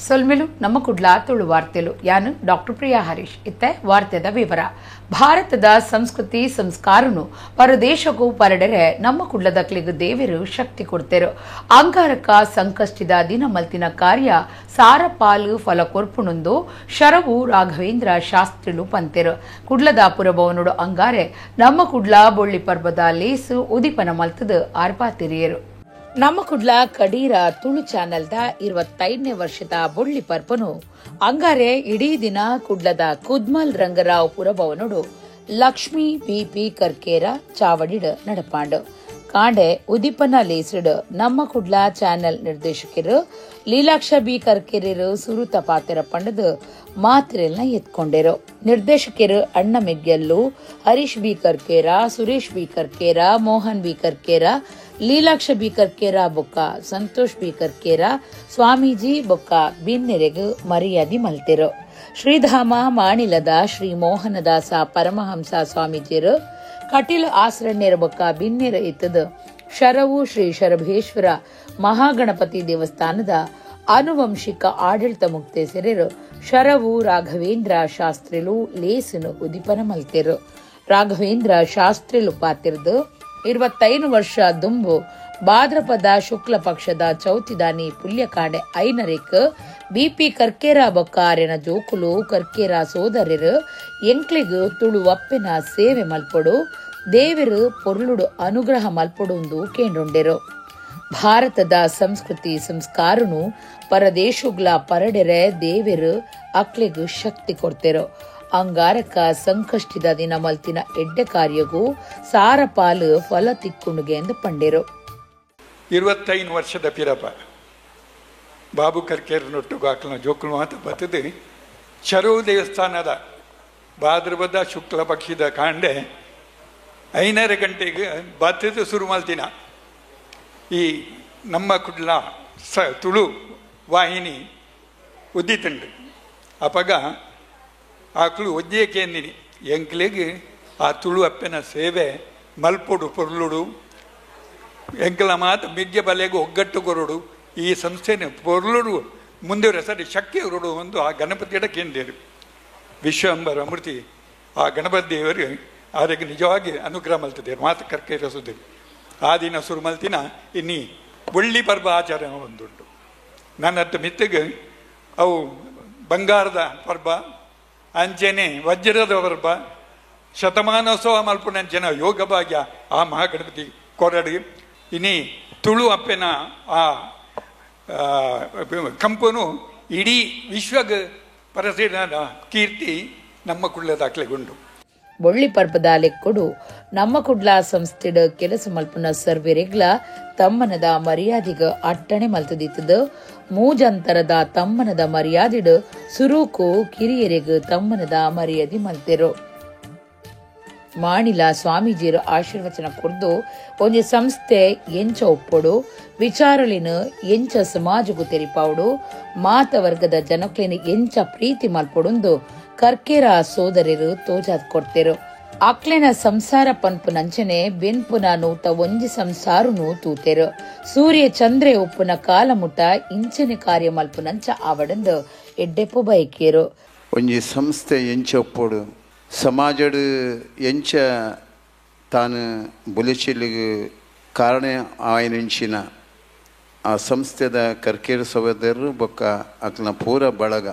ಸೊಲ್ಮೆಲು ನಮ್ಮ ಕುಡ್ಲ ತುಳು ವಾರ್ತೆಲು ಯಾನು ಡಾಕ್ಟರ್ ಪ್ರಿಯಾ ಹರೀಶ್. ಇತ್ತೆ ವಾರ್ತೆದ ವಿವರ. ಭಾರತದ ಸಂಸ್ಕೃತಿ ಸಂಸ್ಕಾರನು ಪರದೇಶಕ್ಕೂ ಪರಡೆರೆ ನಮ್ಮ ಕುಡ್ಲದಕ್ಲಿಗ್ ದೇವರು ಶಕ್ತಿ ಕೊಡ್ತೇರು. ಅಂಗಾರಕ ಸಂಕಷ್ಟಿದ ದಿನ ಮಲ್ತಿನ ಕಾರ್ಯ ಸಾರ ಪಾಲು ಫಲ ಕೊರ್ಪುಣೊಂದು ಶರವು ರಾಘವೇಂದ್ರ ಶಾಸ್ತ್ರಿಲು ಪಂತೆರು. ಕುಡ್ಲದ ಪುರಭವನೋಡು ಅಂಗಾರೆ ನಮ್ಮ ಕುಡ್ಲ ಬೊಳ್ಳಿ ಪರ್ಬದ ಲೇಸು ಉದಿಪನ ಮಲ್ತದು ಆರ್ಪಾತಿರಿಯರು. ನಮ್ಮ ಕುಡ್ಲ ಕಡೀರ ತುಳು ಚಾನೆಲ್ದ 25ನೇ ವರ್ಷದ ಬೊಳ್ಳಿ ಪರ್ಪನು ಅಂಗಾರೆ ಇಡೀ ದಿನ ಕುಡ್ಲದ ಕುದ್ಮಲ್ ರಂಗರಾವ್ ಪುರಭವನೋಡು ಲಕ್ಷ್ಮೀ ಬಿಪಿ ಕರ್ಕೇರ ಚಾವಡಿಡ್ ನಡಪಾಂಡು. ಕಾಂಡೆ ಉದಿಪನ ಲೇಸಿಡ್ ನಮ್ಮ ಕುಡ್ಲ ಚಾನೆಲ್ ನಿರ್ದೇಶಕರು ಲೀಲಾಕ್ಷ ಬಿ ಕರ್ಕೇರಿರು ಸುರುತ ಪಾತೆರ ಪಂಡದು ಮಾತ್ರೆಲ್ನ ಎತ್ಕೊಂಡೆರು. ನಿರ್ದೇಶಕರು ಅಣ್ಣ ಮೆಗ್ಗೆಲ್ಲು, Harish B Karkera, Suresh B Karkera, Mohan B Karkera, Leelaksha B Karkera ಬೊಕ್ಕ ಸಂತೋಷ್ ಬಿ ಕರ್ಕೇರ ಸ್ವಾಮೀಜಿ ಬೊಕ್ಕ ಬಿನ್ನೆರೆಗ್ ಮರ್ಯಾದೆ ಮಲ್ತೆರು. ಶ್ರೀಧಾಮ ಮಾಣಿಲದ ಶ್ರೀ ಮೋಹನದಾಸ ಪರಮಹಂಸ ಸ್ವಾಮೀಜಿಯರು ಕಟೀಲ್ ಆಸರಣ್ಯರ ಬೊಕ್ಕ ಬಿನ್ನೆರ ಇತ್ತದ ಶರವು ಶ್ರೀ ಶರಭೇಶ್ವರ ಮಹಾಗಣಪತಿ ದೇವಸ್ಥಾನದ ಆನುವಂಶಿಕ ಆಡಳಿತ ಮುಕ್ತೇಸರರು ಶರವು ರಾಘವೇಂದ್ರ ಶಾಸ್ತ್ರಿಲು ಲೇಸನು ಉದಿಪನ ಮಲ್ತೆರು. ರಾಘವೇಂದ್ರ ಶಾಸ್ತ್ರಿಲು ಪಾತಿರ್ದು 25 ವರ್ಷ ದುಂಬು ಭಾದ್ರಪದ ಶುಕ್ಲ ಪಕ್ಷದ ಚೌತಿದಾನಿ ಪುಲ್ಯಕಾಂಡೆ ಐನರೇಕ್ ಬಿಪಿ ಕರ್ಕೇರ ಬೊಕ್ಕಾರೆನ ಜೋಕುಲು ಕರ್ಕೇರ ಸೋದರರು ಎಂಕ್ಲಿಗ್ ತುಳು ಅಪ್ಪೆನ ಸೇವೆ ಮಲ್ಪೊಡು, ದೇವರು ಪೊರ್ಲುಡು ಅನುಗ್ರಹ ಮಲ್ಪೊಡುಂದು ಕೇಂಡುಂಡೆರು. ಭಾರತದ ಸಂಸ್ಕೃತಿ ಸಂಸ್ಕಾರನು ಪರದೇಶುಗ್ಲ ಪರಡೆರೆ ದೇವರು ಅಕ್ಲೆಗ್ ಶಕ್ತಿ ಕೊಡ್ತೆರು. ಅಂಗಾರಕ ಸಂಕಷ್ಟಿದ ದಿನ ಮಲ್ತಿನ ಎಡ್ಡೆ ಕಾರ್ಯಗೂ ಸಾರ ಪಾಲು ಫಲ ತಿಕ್ಕುಣುಗೆ ಎಂದು ಪಂಡೆರು. 25 ವರ್ಷದ ಪಿರಪ ಬಾಬು ಕರ್ಕೇರನೊಟ್ಟು ಗಾಕ್ಲನ ಜೋಕುಲು ಮಾತ ಬತ್ತದೆ ಶರವು ದೇವಸ್ಥಾನದ ಭಾದ್ರಪದ ಶುಕ್ಲ ಪಕ್ಷದ ಕಾಂಡೆ 5:30 ಗಂಟೆಗೆ ಬತ್ತದು ಶುರು ಮಲ್ತಿನ ಈ ನಮ್ಮ ಕುಡ್ಲ ತುಳು ವಾಹಿನಿ ಉದ್ದಿತುಂಡು. ಅಪಗ ಆಕಳು ಒಜ್ಜೆ ಕೇಂದಿನಿ ಎಂಕ್ಲೆಗ್ ಆ ತುಳು ಅಪ್ಪೆನ ಸೇವೆ ಮಲ್ಪೊಡು ಪೊರ್ಲುಡು ಎಂಕಲ ಮಾತ ಮಿಗ್ಗೆ ಬಲೆಗೆ ಒಗ್ಗಟ್ಟು ಕೊರಡು ಈ ಸಂಸ್ಥೆನ ಪೊರ್ಲುಡು ಮುಂದೆ ಸರಿ ಶಕ್ತಿ ಹೊರಡು ಒಂದು ಆ ಗಣಪತಿಯಡ ಕೇಂದ್ರಿಯರು ವಿಶ್ವಂಬರ ಮೂರ್ತಿ ಆ ಗಣಪತಿ ದೇವರು ಆರಿಗೆ ನಿಜವಾಗಿ ಅನುಗ್ರಹ ಮಲ್ತದೆ ಮಾತು ಕರ್ಕೇರ ಸುದ್ದಿ. ಆ ದಿನ ಸುರು ಮಲ್ತಿನ ಇನ್ನಿ ಒಳ್ಳಿ ಪರ್ವ ಆಚರಣೆ ಒಂದುಂಟು. ನನ್ನ ಮಿತ್ತಿಗೆ ಅವು ಬಂಗಾರದ ಪರ್ವ, ಅಂಚೆನೆ ವಜ್ರದ ಪರ್ವ, ಶತಮಾನೋತ್ಸವ ಮಲ್ಪುನಂಚೆನ ಯೋಗ ಭಾಗ್ಯ ಆ ಮಹಾಗಣಪತಿ ಕೊರಡು. ಇನಿ ತುಳು ಅಪ್ಪೆನ ಆ ಕಂಪನು ಇಡೀ ವಿಶ್ವಗ ಪರಸಿದ ಕೀರ್ತಿ ನಮ್ಮ ಕುಡ್ಲದಾಕ್ಲೆಗುಂಡು. ಬೊಳ್ಳಿ ಪರ್ಬದ ಲೆಕ್ಕೊಡು ನಮ್ಮ ಕುಡ್ಲ ಸಂಸ್ಥೆಡ್ ಕೆಲಸ ಮಲ್ಪುನ ಸರ್ವೆರೆಗ್ಲ ತಮ್ಮನದ ಮರ್ಯಾದಿಗ ಅಟ್ಟಣೆ ಮಲ್ತದಿತ್ತದ. ಮೂಜಂತರದ ತಮ್ಮನದ ಮರ್ಯಾದಿಡ್ ಸುರೂಕು ಕಿರಿಯರೆಗ್ ತಮ್ಮನದ ಮರ್ಯಾದೆ ಮಲ್ತೆರು. ಮಾಣಿಲ ಸ್ವಾಮೀಜಿಯರು ಆಶೀರ್ವಚನ ಕೊರ್ದು ಒಂಜಿ ಸಂಸ್ಥೆ ಎಂಚ ಒಪ್ಪೊಡು, ವಿಚಾರಲಿನ ಎಂಚ ಸಮಾಜಗೂ ತೆರಿಪಾವುಡು, ಮಾತ ವರ್ಗದ ಜನಕ್ಲೆನ್ ಎಂಚ ಪ್ರೀತಿ ಮಲ್ಪೊಡುಂದು ಕರ್ಕೇರ ಸೋದರರು ತೋಜಾದ್ ಕೊಡ್ತೇರು. ಅಕ್ಲೆನ ಸಂಸಾರ ಪನ್ಪುನಂಚನೆ ಬೆನ್ಪುನ ನೂತ ಒಂಜಿ ಸಂಸಾರನು ತೂತೆರು. ಸೂರ್ಯ ಚಂದ್ರೆ ಉಪ್ಪುನ ಕಾಲ ಮುಟ ಇಂಚನೆ ಕಾರ್ಯ ಮಲ್ಪುನಂಚ ಆವಡಂದು ಎಡ್ಡೆಪ್ಪು ಬಯಕೇರು. ಒಂಜಿ ಸಂಸ್ಥೆ ಎಂಚ ಒಪ್ಪೊಡು, ಸಮಾಜಡ್ ಎಂಚ ತಾನು ಬುಲೆಚಿಲಿಗೆ ಕಾರಣ ಆಯನೆಂಚಿನ ಆ ಸಂಸ್ಥೆದ ಕರ್ಕೇರ ಸಹೋದರರು ಬೊಕ್ಕ ಅಕ್ಲನ ಪೂರ ಬಳಗ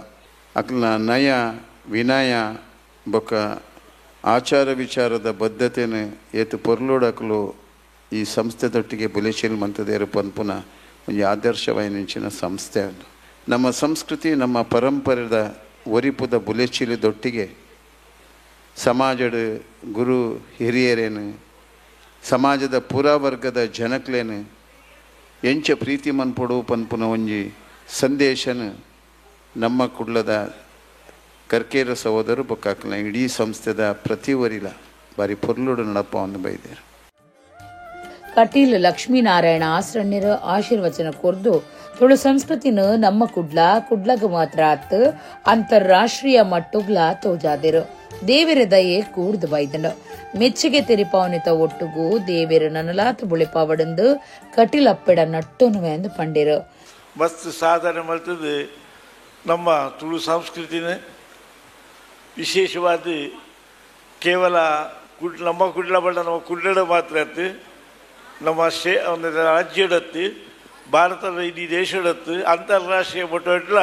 ಅಕ್ಲನ ನಯ ವಿನಯ ಬೊಕ್ಕ ಆಚಾರ ವಿಚಾರದ ಬದ್ಧತೆಯನ್ನು ಏತು ಪೊರ್ಲೋಡಕ್ಲು ಈ ಸಂಸ್ಥೆದೊಟ್ಟಿಗೆ ಬುಲೆಚಿಲ್ ಮಂತದೇರು ಪನ್ಪುನ ಒಂಜಿ ಆದರ್ಶವಾಯಿನೆಂಚಿನ ಸಂಸ್ಥೆ ಅದು. ನಮ್ಮ ಸಂಸ್ಕೃತಿ ನಮ್ಮ ಪರಂಪರೆದ ಒರಿಪುದ ಬುಲೆಚಿಲಿದೊಟ್ಟಿಗೆ ಸಮಾಜದ ಗುರು ಹಿರಿಯರೇನು ಸಮಾಜದ ಪೂರಾ ವರ್ಗದ ಜನಕ್ಲೇನು ಎಂಚ ಪ್ರೀತಿ ಮನ್ಪೊಡು ಪನ್ಪುನ ಒಂಜಿ ಸಂದೇಶನ ನಮ್ಮ ಕುಡ್ಲದ ಕರ್ಕೇರ ಸಹೋದರು ಬೊಕ್ಕಾಕ್ಲ ಇಡೀ ಸಂಸ್ಥೆದ ಪ್ರತಿ ಒರಿಲ ಬಾರಿ ಪೊರ್ಲುಡು ನಡಪ ಒಂದು ಬೈದೇರು. ಕಟೀಲ್ ಲಕ್ಷ್ಮೀನಾರಾಯಣ ಆಸರಣ್ಯರ ಆಶೀರ್ವಚನ ಕೊರ್ದು ತುಳು ಸಂಸ್ಕೃತಿನ ನಮ್ಮ ಕುಡ್ಲ ಕುಡ್ಲಗ ಮಾತ್ರ ಆತ್ ಅಂತಾರಾಷ್ಟ್ರೀಯ ಮಟ್ಟುಗ್ಲ ತೋಜಾದಿರು. ದೇವರ ದಯೆ ಕೂರ್ದು ಬೈದನು. ಮೆಚ್ಚುಗೆ ತೆರಿಪಾವನಿತ ಒಟ್ಟುಗು ದೇವರ ನನಲಾತ ಬುಳಿಪಾವಡಂದು ಕಟೀಲ್ ಅಪ್ಪೆಡ ನಟ್ಟೊನುವೆ ಎಂದು ಪಂಡಿರು. ಮಸ್ತ್ ಸಾಧನೆ ಮಲ್ತದೆ. ನಮ್ಮ ತುಳು ಸಂಸ್ಕೃತಿನ ವಿಶೇಷವಾದ ಕೇವಲ ನಮ್ಮ ಕುಡ್ಲ ಬಣ್ಣ ನಮ್ಮ ಕುಡ್ಲಡ ಮಾತ್ರ ಅತ್ತು, ನಮ್ಮ ಒಂದು ರಾಜ್ಯಡತ್ತು, ಭಾರತದ ಇಡೀ ದೇಶಡತ್ತು, ಅಂತಾರಾಷ್ಟ್ರೀಯ ಮಟ್ಟಡ್ಲ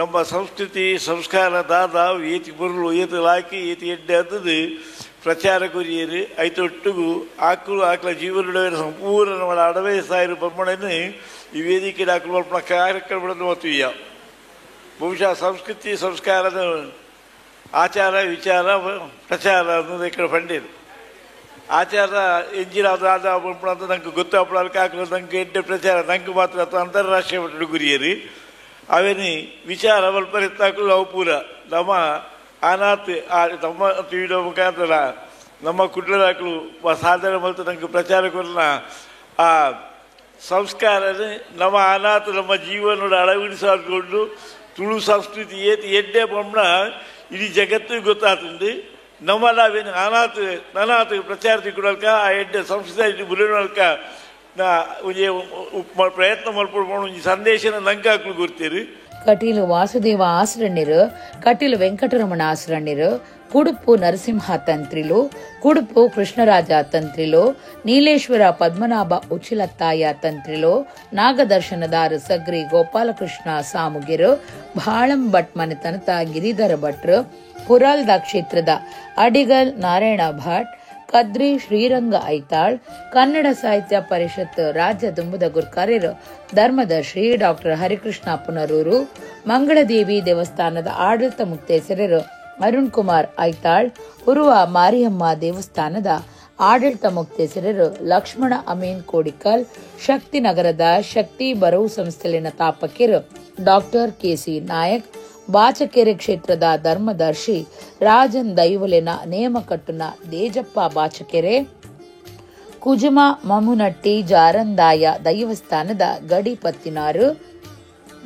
ನಮ್ಮ ಸಂಸ್ಕೃತಿ ಸಂಸ್ಕಾರ ದಾದ ಏತಿ ಬರಲು ಏತಿ ಲಾಕಿ ಏತಿ ಎಡ್ಡೆ ಅಂತದ್ದು ಪ್ರಚಾರ ಕೊರಿಯರು. ಐತೊಟ್ಟಿಗೂ ಆಕಳು ಆಕಳ ಜೀವನದ ಸಂಪೂರ್ಣ ನಮ್ಮ ಅಡವೇ ಸಾವಿರ ಬೊಮ್ಮಣನ್ನು ಈ ವೇದಿಕೆ ಆಕಳು ಕಾರ್ಯಕ್ರಮಗಳನ್ನು ಮತ್ತು ಬಹುಶಃ ಸಂಸ್ಕೃತಿ ಸಂಸ್ಕಾರದ ಆಚಾರ ವಿಚಾರ ಪ್ರಚಾರ ಅನ್ನೋದು ಈ ಕಡೆ ಪಂಡೀರು ಆಚಾರ ಎಂಜಿನ ಆದ ಅಂತ ನಂಗೆ ಗೊತ್ತಾಪಡಕ್ಕೆ ಹಾಕಲು ನಂಗೆ ಎಡ್ಡೆ ಪ್ರಚಾರ ನಂಗೆ ಮಾತ್ರ ಅಥವಾ ಅಂತಾರಾಷ್ಟ್ರೀಯ ಮಟ್ಟದ ಗುರಿಯರಿ ಅವೇನಿ ವಿಚಾರ ವಲ್ಪರಿತ್ತಾಕಲು ಅವು ಪೂರ ನಮ್ಮ ಅನಾಥ ನಮ್ಮ ಟಿವಿದ ಮುಖಾಂತರ ನಮ್ಮ ಕುಡ್ಲದಾಕಲು ಸಾಧನೆ ಮತ್ತು ನಂಗೆ ಪ್ರಚಾರ ಕೊಡೋಣ ಆ ಸಂಸ್ಕಾರನೇ ನಮ್ಮ ಅನಾಥ ನಮ್ಮ ಜೀವನದ ಅಳವಡಿಸಿಕೊಂಡು ತುಳು ಸಂಸ್ಕೃತಿ ಏತಿ ಎಡ್ಡೆ ಬೊಮ್ಮನ ಇಡೀ ಜಗತ್ತಿಗೆ ಗೊತ್ತಾಗ್ತದೆ. ನಮ್ಮ ನಾವೇನು ಅನಾಥ ನನಾಥ ಪ್ರಚಾರ ತಿಕ್ಕಡಲ್ಕ ಆ ಎಡ್ಡೆ ಸಂಸ್ಕೃತಿ ಬುಲಿನಲ್ಕ ನಾ ಒಂಜಿ ಪ್ರಯತ್ನ ಮಲ್ಪೊಡು ಒಂಜಿ ಸಂದೇಶನ ನಂಗೆ ಹಾಕ್ಲು ಗೊತ್ತೀರಿ. ಕಟೀಲು ವಾಸುದೇವ ಆಸರಣ್ಯರು, ಕಟೀಲು ವೆಂಕಟರಮಣ ಆಸರಣ್ಯರು, ಕುಡುಪು ನರಸಿಂಹ ತಂತ್ರಿಲು, ಕುಡುಪು ಕೃಷ್ಣರಾಜ ತಂತ್ರಿಲು, ನೀಲೇಶ್ವರ ಪದ್ಮನಾಭ ಉಚಿಲತ್ತಾಯ ತಂತ್ರಿಲು, ನಾಗದರ್ಶನದಾರ ಸಗ್ರಿ ಗೋಪಾಲಕೃಷ್ಣ ಸಾಮುಗಿರು, ಭಾಳಂ ಭಟ್ ಮನೆತನತ ಗಿರಿಧರ ಭಟ್ರು, ಪುರಾಲ್ದ ಕ್ಷೇತ್ರದ ಅಡಿಗಲ್ ನಾರಾಯಣ ಭಟ್, ಕದ್ರಿ ಶ್ರೀರಂಗ ಐತಾಳ್, ಕನ್ನಡ ಸಾಹಿತ್ಯ ಪರಿಷತ್ ರಾಜ್ಯ ದುಂಬುದ ಗುರ್ಕಾರ್ಯರು ಧರ್ಮದರ್ಶಿ ಡಾಕ್ಟರ್ ಹರಿಕೃಷ್ಣ ಪುನರೂರು, ಮಂಗಳದೇವಿ ದೇವಸ್ಥಾನದ ಆಡಳಿತ ಮುಕ್ತೇಸರರು ಅರುಣ್ ಕುಮಾರ್ ಐತಾಳ್, ಉರುವ ಮಾರಿಯಮ್ಮ ದೇವಸ್ಥಾನದ ಆಡಳಿತ ಮುಕ್ತೇಸರರು ಲಕ್ಷ್ಮಣ ಅಮೀನ್ ಕೋಡಿಕಲ್, ಶಕ್ತಿನಗರದ ಶಕ್ತಿ ಬರವು ಸಂಸ್ಥೆಲಿನ ತಾಪಕಿರು ಡಾಕ್ಟರ್ ಕೆಸಿ ನಾಯಕ್, ಬಾಚಕೆರೆ ಕ್ಷೇತ್ರದ ಧರ್ಮದರ್ಶಿ ರಾಜನ್ ದೈವಲಿನ ನೇಮಕಟ್ಟುನ ದೇಜಪ್ಪ ಬಾಚಕೆರೆ, ಕುಜುಮ ಮಮುನಟ್ಟಿ ಜಾರಂದಾಯ ದೈವಸ್ಥಾನದ ಗಡಿಪತ್ತಿನಾರು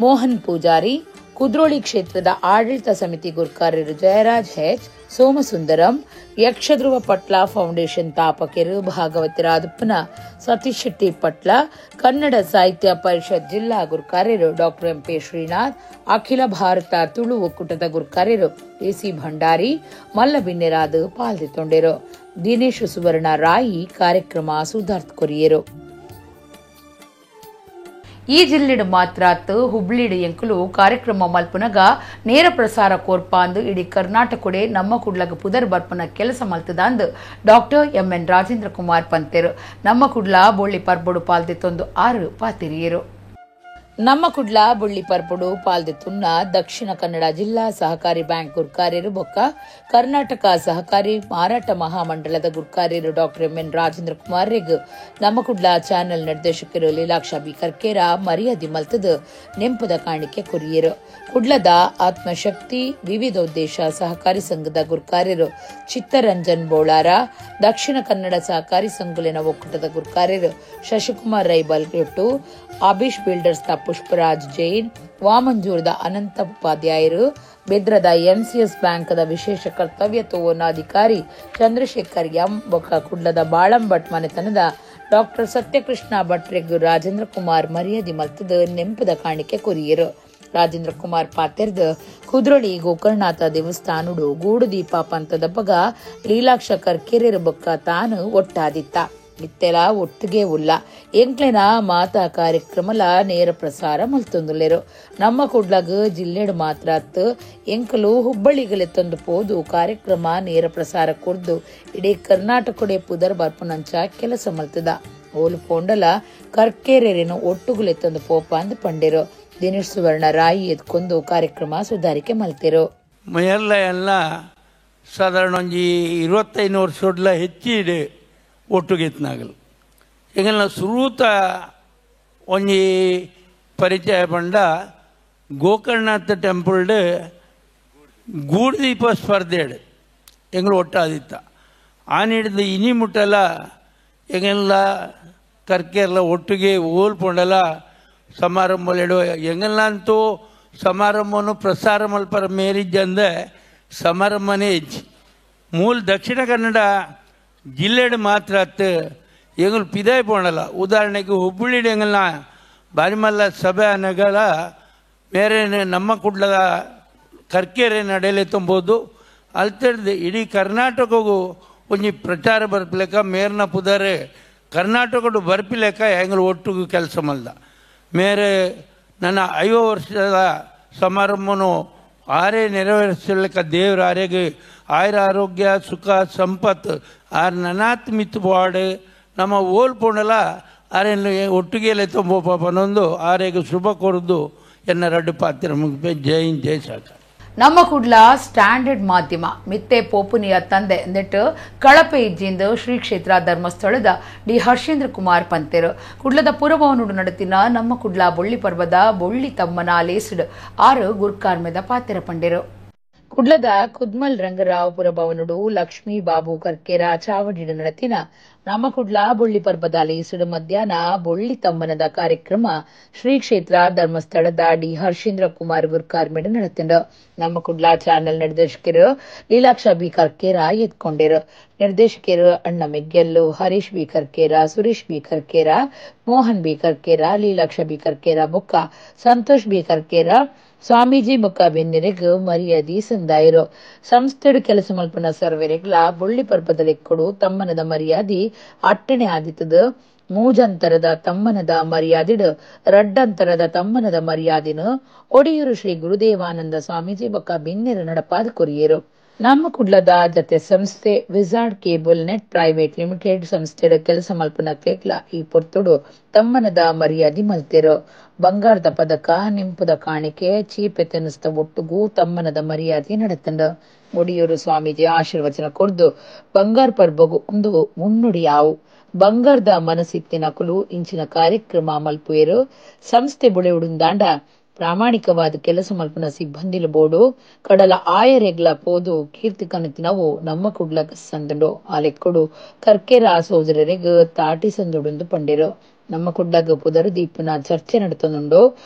ಮೋಹನ್ ಪೂಜಾರಿ, ಕುದ್ರೋಳಿ ಕ್ಷೇತ್ರದ ಆಡಳಿತ ಸಮಿತಿ ಗುರ್ಕಾರ್ಯರು ಜಯರಾಜ್ ಹೆಚ್ ಸೋಮಸುಂದರಂ, ಯಕ್ಷಧ್ರುವ ಪಟ್ಲ ಫೌಂಡೇಶನ್ ತಾಪಕರು ಭಾಗವತರಾದಪ್ಪನ ಸತೀಶ್ ಶೆಟ್ಟಿ ಪಟ್ಲ, ಕನ್ನಡ ಸಾಹಿತ್ಯ ಪರಿಷತ್ ಜಿಲ್ಲಾ ಗುರ್ಕಾರ್ಯರು ಡಾಕ್ಟರ್ ಎಂಪಿ ಶ್ರೀನಾಥ್, ಅಖಿಲ ಭಾರತ ತುಳು ಒಕ್ಕೂಟದ ಗುರ್ಕಾರ್ಯರು ಎಸಿ ಭಂಡಾರಿ ಮಲ್ಲಬಿನ್ನೆರಾದ ಪಾಲ್ದಿತ್ತೊಂಡೆರು. ದಿನೇಶ್ ಸುವರ್ಣ ರಾಯಿ ಕಾರ್ಯಕ್ರಮ ಸುಧಾರ್ತ್ ಕೊರಿಯರು. ಈ ಜಿಲ್ಲೆಡು ಮಾತ್ರ ಹುಬ್ಳಿಡು ಎಂಕುಲು ಕಾರ್ಯಕ್ರಮ ಮಲ್ಪುನಗ ನೇರ ಪ್ರಸಾರ ಕೋರ್ಪಾಂದು ಇಡೀ ಕರ್ನಾಟಕಡೆ ನಮ್ಮ ಕುಡ್ಲಗ ಪುದರ್ ಬರ್ಪನ ಕೆಲಸ ಮಲ್ತದಾಂದು doctor M N Rajendra Kumar ಪಂತೆರು. ನಮ್ಮ ಕುಡ್ಲ ಬೊಳ್ಳಿ ಪರ್ಬೊಡು ಪಾಲ್ದಿತ್ತೊಂದು ಆರು ಪಾತಿರಿಯರು. ನಮ್ಮ ಕುಡ್ಲ ಬೊಳ್ಳಿ ಪರ್ಪೊಡು ಪಾಲ್ದಿತ್ತುನ್ನ ದಕ್ಷಿಣ ಕನ್ನಡ ಜಿಲ್ಲಾ ಸಹಕಾರಿ ಬ್ಯಾಂಕ್ ಗುರ್ಕಾರ್ಯರು ಬೊಕ್ಕ ಕರ್ನಾಟಕ ಸಹಕಾರಿ ಮಾರಾಟ ಮಹಾಮಂಡಳದ ಗುರ್ಕಾರ್ಯರು doctor M N Rajendra Kumar ರೆಗ್ ನಮ್ಮ ಕುಡ್ಲ ಚಾನೆಲ್ ನಿರ್ದೇಶಕರು ಲೀಲಾಕ್ಷ ಬಿ ಕರ್ಕೇರ ಮರ್ಯಾದೆ ಮಲ್ತದ ನೆಂಪದ ಕಾಣಿಕೆ ಕೊರಿಯರು. ಕುಡ್ಲದ ಆತ್ಮಶಕ್ತಿ ವಿವಿಧೋದ್ದೇಶ ಸಹಕಾರಿ ಸಂಘದ ಗುರ್ಕಾರ್ಯರು ಚಿತ್ತರಂಜನ್ ಬೋಳಾರ, ದಕ್ಷಿಣ ಕನ್ನಡ ಸಹಕಾರಿ ಸಂಘಲಿನ ಒಕ್ಕೂಟದ ಗುರ್ಕಾರ್ಯರು ಶಶಿಕುಮಾರ್ ರೈ ಬಲ್ಗೆಟ್ಟು, ಅಭಿಷ್ ಬಿಲ್ಡರ್ಸ್ ನ ಪುಷ್ಪರಾಜ್ ಜೈನ್, ವಾಮಂಜೂರದ ಅನಂತ ಉಪಾಧ್ಯಾಯರು, ಬೆದ್ರದ ಎಂಸಿಎಸ್ ಬ್ಯಾಂಕ್ದ ವಿಶೇಷ ಕರ್ತವ್ಯ ತೋವನಾಧಿಕಾರಿ ಚಂದ್ರಶೇಖರ್ ಎಂ ಬೊಕ್ಕ, ಕುಡ್ಲದ ಬಾಳಂ ಭಟ್ ಮನೆತನದ ಡಾಕ್ಟರ್ ಸತ್ಯಕೃಷ್ಣ ಭಟ್ರೆಗ್ ರಾಜೇಂದ್ರ ಕುಮಾರ್ ಮರ್ಯಾದೆ ಮಲ್ತದ ನೆಂಪದ ಕಾಣಿಕೆ ಕೊರಿಯರು. ರಾಜೇಂದ್ರ ಕುಮಾರ್ ಪಾತೆರ್ದ ಕುದ್ರೋಳಿ ಗೋಕರ್ಣನಾಥ ದೇವಸ್ಥಾನಡು ಗೂಡುದೀಪ ಪಂಥದ ಬಗ ಲೀಲಾಕ್ಷ ಕರ್ಕೆರೆರ ಬೊಕ್ಕ ತಾನು ಒಟ್ಟಾದಿತ್ತ. ಇತ್ತೆಲ ಒಟ್ಟಿಗೆ ಉಲ್ಲ ಎಂಕ್ಲೆನ ಮಾತಾ ಕಾರ್ಯಕ್ರಮಲ ನೇರ ಪ್ರಸಾರ ಮಲ್ತೊಂದುಲ್ಲೆರು. ನಮ್ಮ ಕುಡ್ಲಗ ಜಿಲ್ಲೆಡು ಮಾತ್ರ ಎಂಕಲು ಹುಬ್ಬಳ್ಳಿಗಲೆ ತಂದು ಪೋದು ಕಾರ್ಯಕ್ರಮ ನೇರ ಪ್ರಸಾರ ಕೊರ್ದು ಇಡೀ ಕರ್ನಾಟಕಡೆ ಪುದರ್ ಬರ್ಪುನಂಚ ಕೆಲಸ ಮಲ್ತದ. ಓಲು ಪೋಂಡಲ ಕರ್ಕೇರೇನು ಒಟ್ಟುಗುಲೆ ತಂದು ಪೋಪ ಅಂದ್ ಪಂಡೆರು. ದಿನೇಶ್ ಸುವರ್ಣ ರಾಯಿ ಎದ್ಕೊಂಡು ಕಾರ್ಯಕ್ರಮ ಸುಧಾರಿಕೆ ಮಲ್ತಿರು. ಎಲ್ಲ ಎಲ್ಲ ಸಾಧಾರಣ ಒಂಜಿ 25 ವರ್ಷಡ್ಲ ಹೆಚ್ಚಿದೆ ಒಟ್ಟುಗೆತ್ನಾಗಲು. ಎಂಗಲ್ನ ಸುರೂತ ಒಂಜಿ ಪರಿಚಯ ಪಂಡ ಗೋಕರ್ಣನಾಥ ಟೆಂಪಲ್ಡ್ ಗೂಡುದೀಪ ಸ್ಪರ್ಧೆಡು ಎಂಗಳು ಒಟ್ಟಾದಿತ್ತ. ಆನಿಡ್ದು ಇನಿ ಮುಟ್ಟಲ ಎಂಗೆಲ್ಲ ಕರ್ಕೆರ್ಲ ಒಟ್ಟಿಗೆ ಓಲ್ಪೊಂಡಲ ಸಮಾರಂಭಲೆಡು ಎಂಗಲ್ಲಂತೂ ಸಮಾರಂಭವನ್ನು ಪ್ರಸಾರ ಮಲ್ಪರ ಮೇರಿಜ್ಜಂದೆ ಸಮಾರಂಭನೇ ಹೆಜ್ಜಿ. ಮೂಲ ದಕ್ಷಿಣ ಕನ್ನಡ ಜಿಲ್ಲೆಡು ಮಾತ್ರ ಅತ್ತು ಎಂಗಳು ಪಿದಾಯ್ ಪೋಣಲ್ಲ. ಉದಾಹರಣೆಗೆ ಹುಬ್ಬಳ್ಳಿ ಎಂಗಲ್ನ ಬಾರಿಮಲ್ಲ ಸಭೆ ಅನಗಲ ಮೇರೆ ನಮ್ಮ ಕುಡ್ಲದ ಕರ್ಕೇರೆ ನಡೆಯಲೆ ತುಂಬೋದು ಅಲ್ತಿಡ್ದು ಇಡೀ ಕರ್ನಾಟಕಗೂ ಒಂಜಿ ಪ್ರಚಾರ ಬರ್ಪಿಲೆಕ್ಕ ಮೇರ್ನ ಪುದರೆ ಕರ್ನಾಟಕಡು ಬರ್ಪಿಲೆಕ್ಕ ಹೆಂಗ್ಳು ಒಟ್ಟಿಗೂ ಕೆಲಸ ಮಲ್ದ. ಮೇರೆ ನನ್ನ 50 ವರ್ಷದ ಸಮಾರಂಭನು ಆರೇ ನೆರವೇರಿಸಲಿಕ್ಕ ದೇವ್ರ ಆರೆಗೆ ಆಯುರ ಆರೋಗ್ಯ ಸುಖ ಸಂಪತ್ತು ಆರ್ ನನಾತ್ ಮಿತ್ತು ಬಾಡು ನಮ್ಮ ಓಲ್ಪೊಂಡಲ ಆರೇನು ಒಟ್ಟಿಗೆಲೆ ತುಂಬೋ ಪಾಪನೊಂದು ಆರೆಗೆ ಶುಭ ಕೊರದು ಎನ್ನ ರಡ್ಡು ಪಾತ್ರ ಮುಗಿಪೆ. ಜೈ ಜೈ ಸಾಕ. ನಮ್ಮ ಕುಡ್ಲ ಸ್ಟ್ಯಾಂಡರ್ಡ್ ಮಾಧ್ಯಮ ಮಿತ್ತೆ ಪೋಪುನಿಯ ತಂದೆ ನೆಟ್ಟು ಕಳಪೆ ಇಜ್ಜಿಂದ ಶ್ರೀ ಕ್ಷೇತ್ರ ಧರ್ಮಸ್ಥಳದ ಡಿ ಹರ್ಷೇಂದ್ರ ಕುಮಾರ್ ಪಂತೇರು ಕುಡ್ಲದ ಪುರಭವನುಡು ನಡತಿನ ನಮ್ಮ ಕುಡ್ಲ ಬೊಳ್ಳಿ ಪರ್ವದ ಬೊಳ್ಳಿ ತಮ್ಮನ ಲೇಸಿಡ್ 6 ಗುರ್ಕಾರ್ಮೆದ ಪಾತೆರ ಪಂಡೇರು. ಕುಡ್ಲದ ಕುದ್ಮಲ್ ರಂಗರಾವ್ ಪುರಭವನುಡು ಲಕ್ಷ್ಮೀ ಬಾಬು ಕರ್ಕೇರ ಚಾವಡಿಡು ನಡತಿನ ನಮ್ಮ ಕುಡ್ಲ ಬೊಳ್ಳಿ ಪರ್ವದ ಲೇಸಿಡು ಮಧ್ಯಾಹ್ನ ಬೊಳ್ಳಿ ತಮ್ಮನದ ಕಾರ್ಯಕ್ರಮ ಶ್ರೀ ಕ್ಷೇತ್ರ ಧರ್ಮಸ್ಥಳದ ಡಿ ಹರ್ಷೇಂದ್ರ ಕುಮಾರ್ ಗುರ್ಕಾರ್ಮೆಡ್ ನಡತಿಂಡು. ನಮ್ಮ ಕುಡ್ಲ ಚಾನೆಲ್ ನಿರ್ದೇಶಕರು ಲೀಲಾಕ್ಷ ಬಿ ಕರ್ಕೇರ ಎತ್ಕೊಂಡಿರು. ನಿರ್ದೇಶಕರು Anna Miggellu, Harish B Karkera, Suresh B Karkera, Mohan B Karkera, Leelaksha B Karkera ಬೊಕ್ಕ ಸಂತೋಷ್ ಬಿ ಕರ್ಕೇರ ಸ್ವಾಮೀಜಿ ಬೊಕ್ಕ ಬೆನ್ನೆರೆಗ್ ಮರ್ಯಾದಿ ಸಂದಾಯರು. ಸಂಸ್ಥೆಡು ಕೆಲಸ ಮಲ್ಪನ ಸರ್ವೆರೆಗ್ಲ ಬೊಳ್ಳಿ ಪರ್ಬದ ಲೆಕ್ಕಡು ತಮ್ಮನದ ಮರ್ಯಾದಿ ಅಟ್ಟಣೆ ಆದಿತ್ತದ. ಮೂಜಂತರದ ತಮ್ಮನದ ಮರ್ಯಾದಿಡು ರಡ್ಡಂತರದ ತಮ್ಮನದ ಮರ್ಯಾದಿನ ಒಡಿಯೂರು ಶ್ರೀ ಗುರುದೇವಾನಂದ ಸ್ವಾಮೀಜಿ ಬೊಕ್ಕ ಬಿನ್ನೆರ ನಡಪಾದ ಕೊರಿಯರು. ನಮ್ಮ ಕುಡ್ಲದ ಜತೆ ಸಂಸ್ಥೆ Wizard Cable Net Private Limited ಸಂಸ್ಥೆಯ ಕೆಲಸ ಮಲ್ಪನ ಕೇಕ್ಲ ಈ ಪೊರ್ತುಡು ತಮ್ಮನದ ಮರ್ಯಾದಿ ಮಲ್ತೆರು. ಬಂಗಾರದ ಪದಕ, ನಿಂಪುದ ಕಾಣಿಕೆ, ಚೀಪೆ ತೆನಸ್ತ ಒಟ್ಟುಗೂ ತಮ್ಮನದ ಮರ್ಯಾದೆ ನಡತಂಡ. ಒಡಿಯೂರು ಸ್ವಾಮೀಜಿ ಆಶೀರ್ವಚನ ಕೊರ್ದು ಬಂಗಾರ ಪರ್ಬಗು ಒಂದು ಮುನ್ನುಡಿಯಾವು. ಬಂಗಾರದ ಮನಸ್ಸಿತ್ತಿನ ಕುಲು ಇಂಚಿನ ಕಾರ್ಯಕ್ರಮ ಮಲ್ಪುಯರು. ಸಂಸ್ಥೆ ಬುಳೆಯುಡುಂದಾಂಡ ಪ್ರಾಮಾಣಿಕವಾದ ಕೆಲಸ ಮಲ್ಪನ ಸಿಬ್ಬಂದಿಲು ಬೋಡು ಕಡಲ ಆಯರೆಗ್ಲ ಪೋದು ಕೀರ್ತಿ ಕನತಿನವು ನಮ್ಮ ಕುಡ್ಲಕ ಸಂದುಂಡು. ಆಲೆಕ್ಕುಡು ಕರ್ಕೇರ ಸೋದರರೆಗ್ ತಾಟಿ ಸಂದುಡುಂದು ಪಂಡಿರು. ನಮ್ಮ ಕುಡ್ಲಗ ಪುದರ್ ದೀಪನ ಚರ್ಚೆ ನಡತನುಂಡು.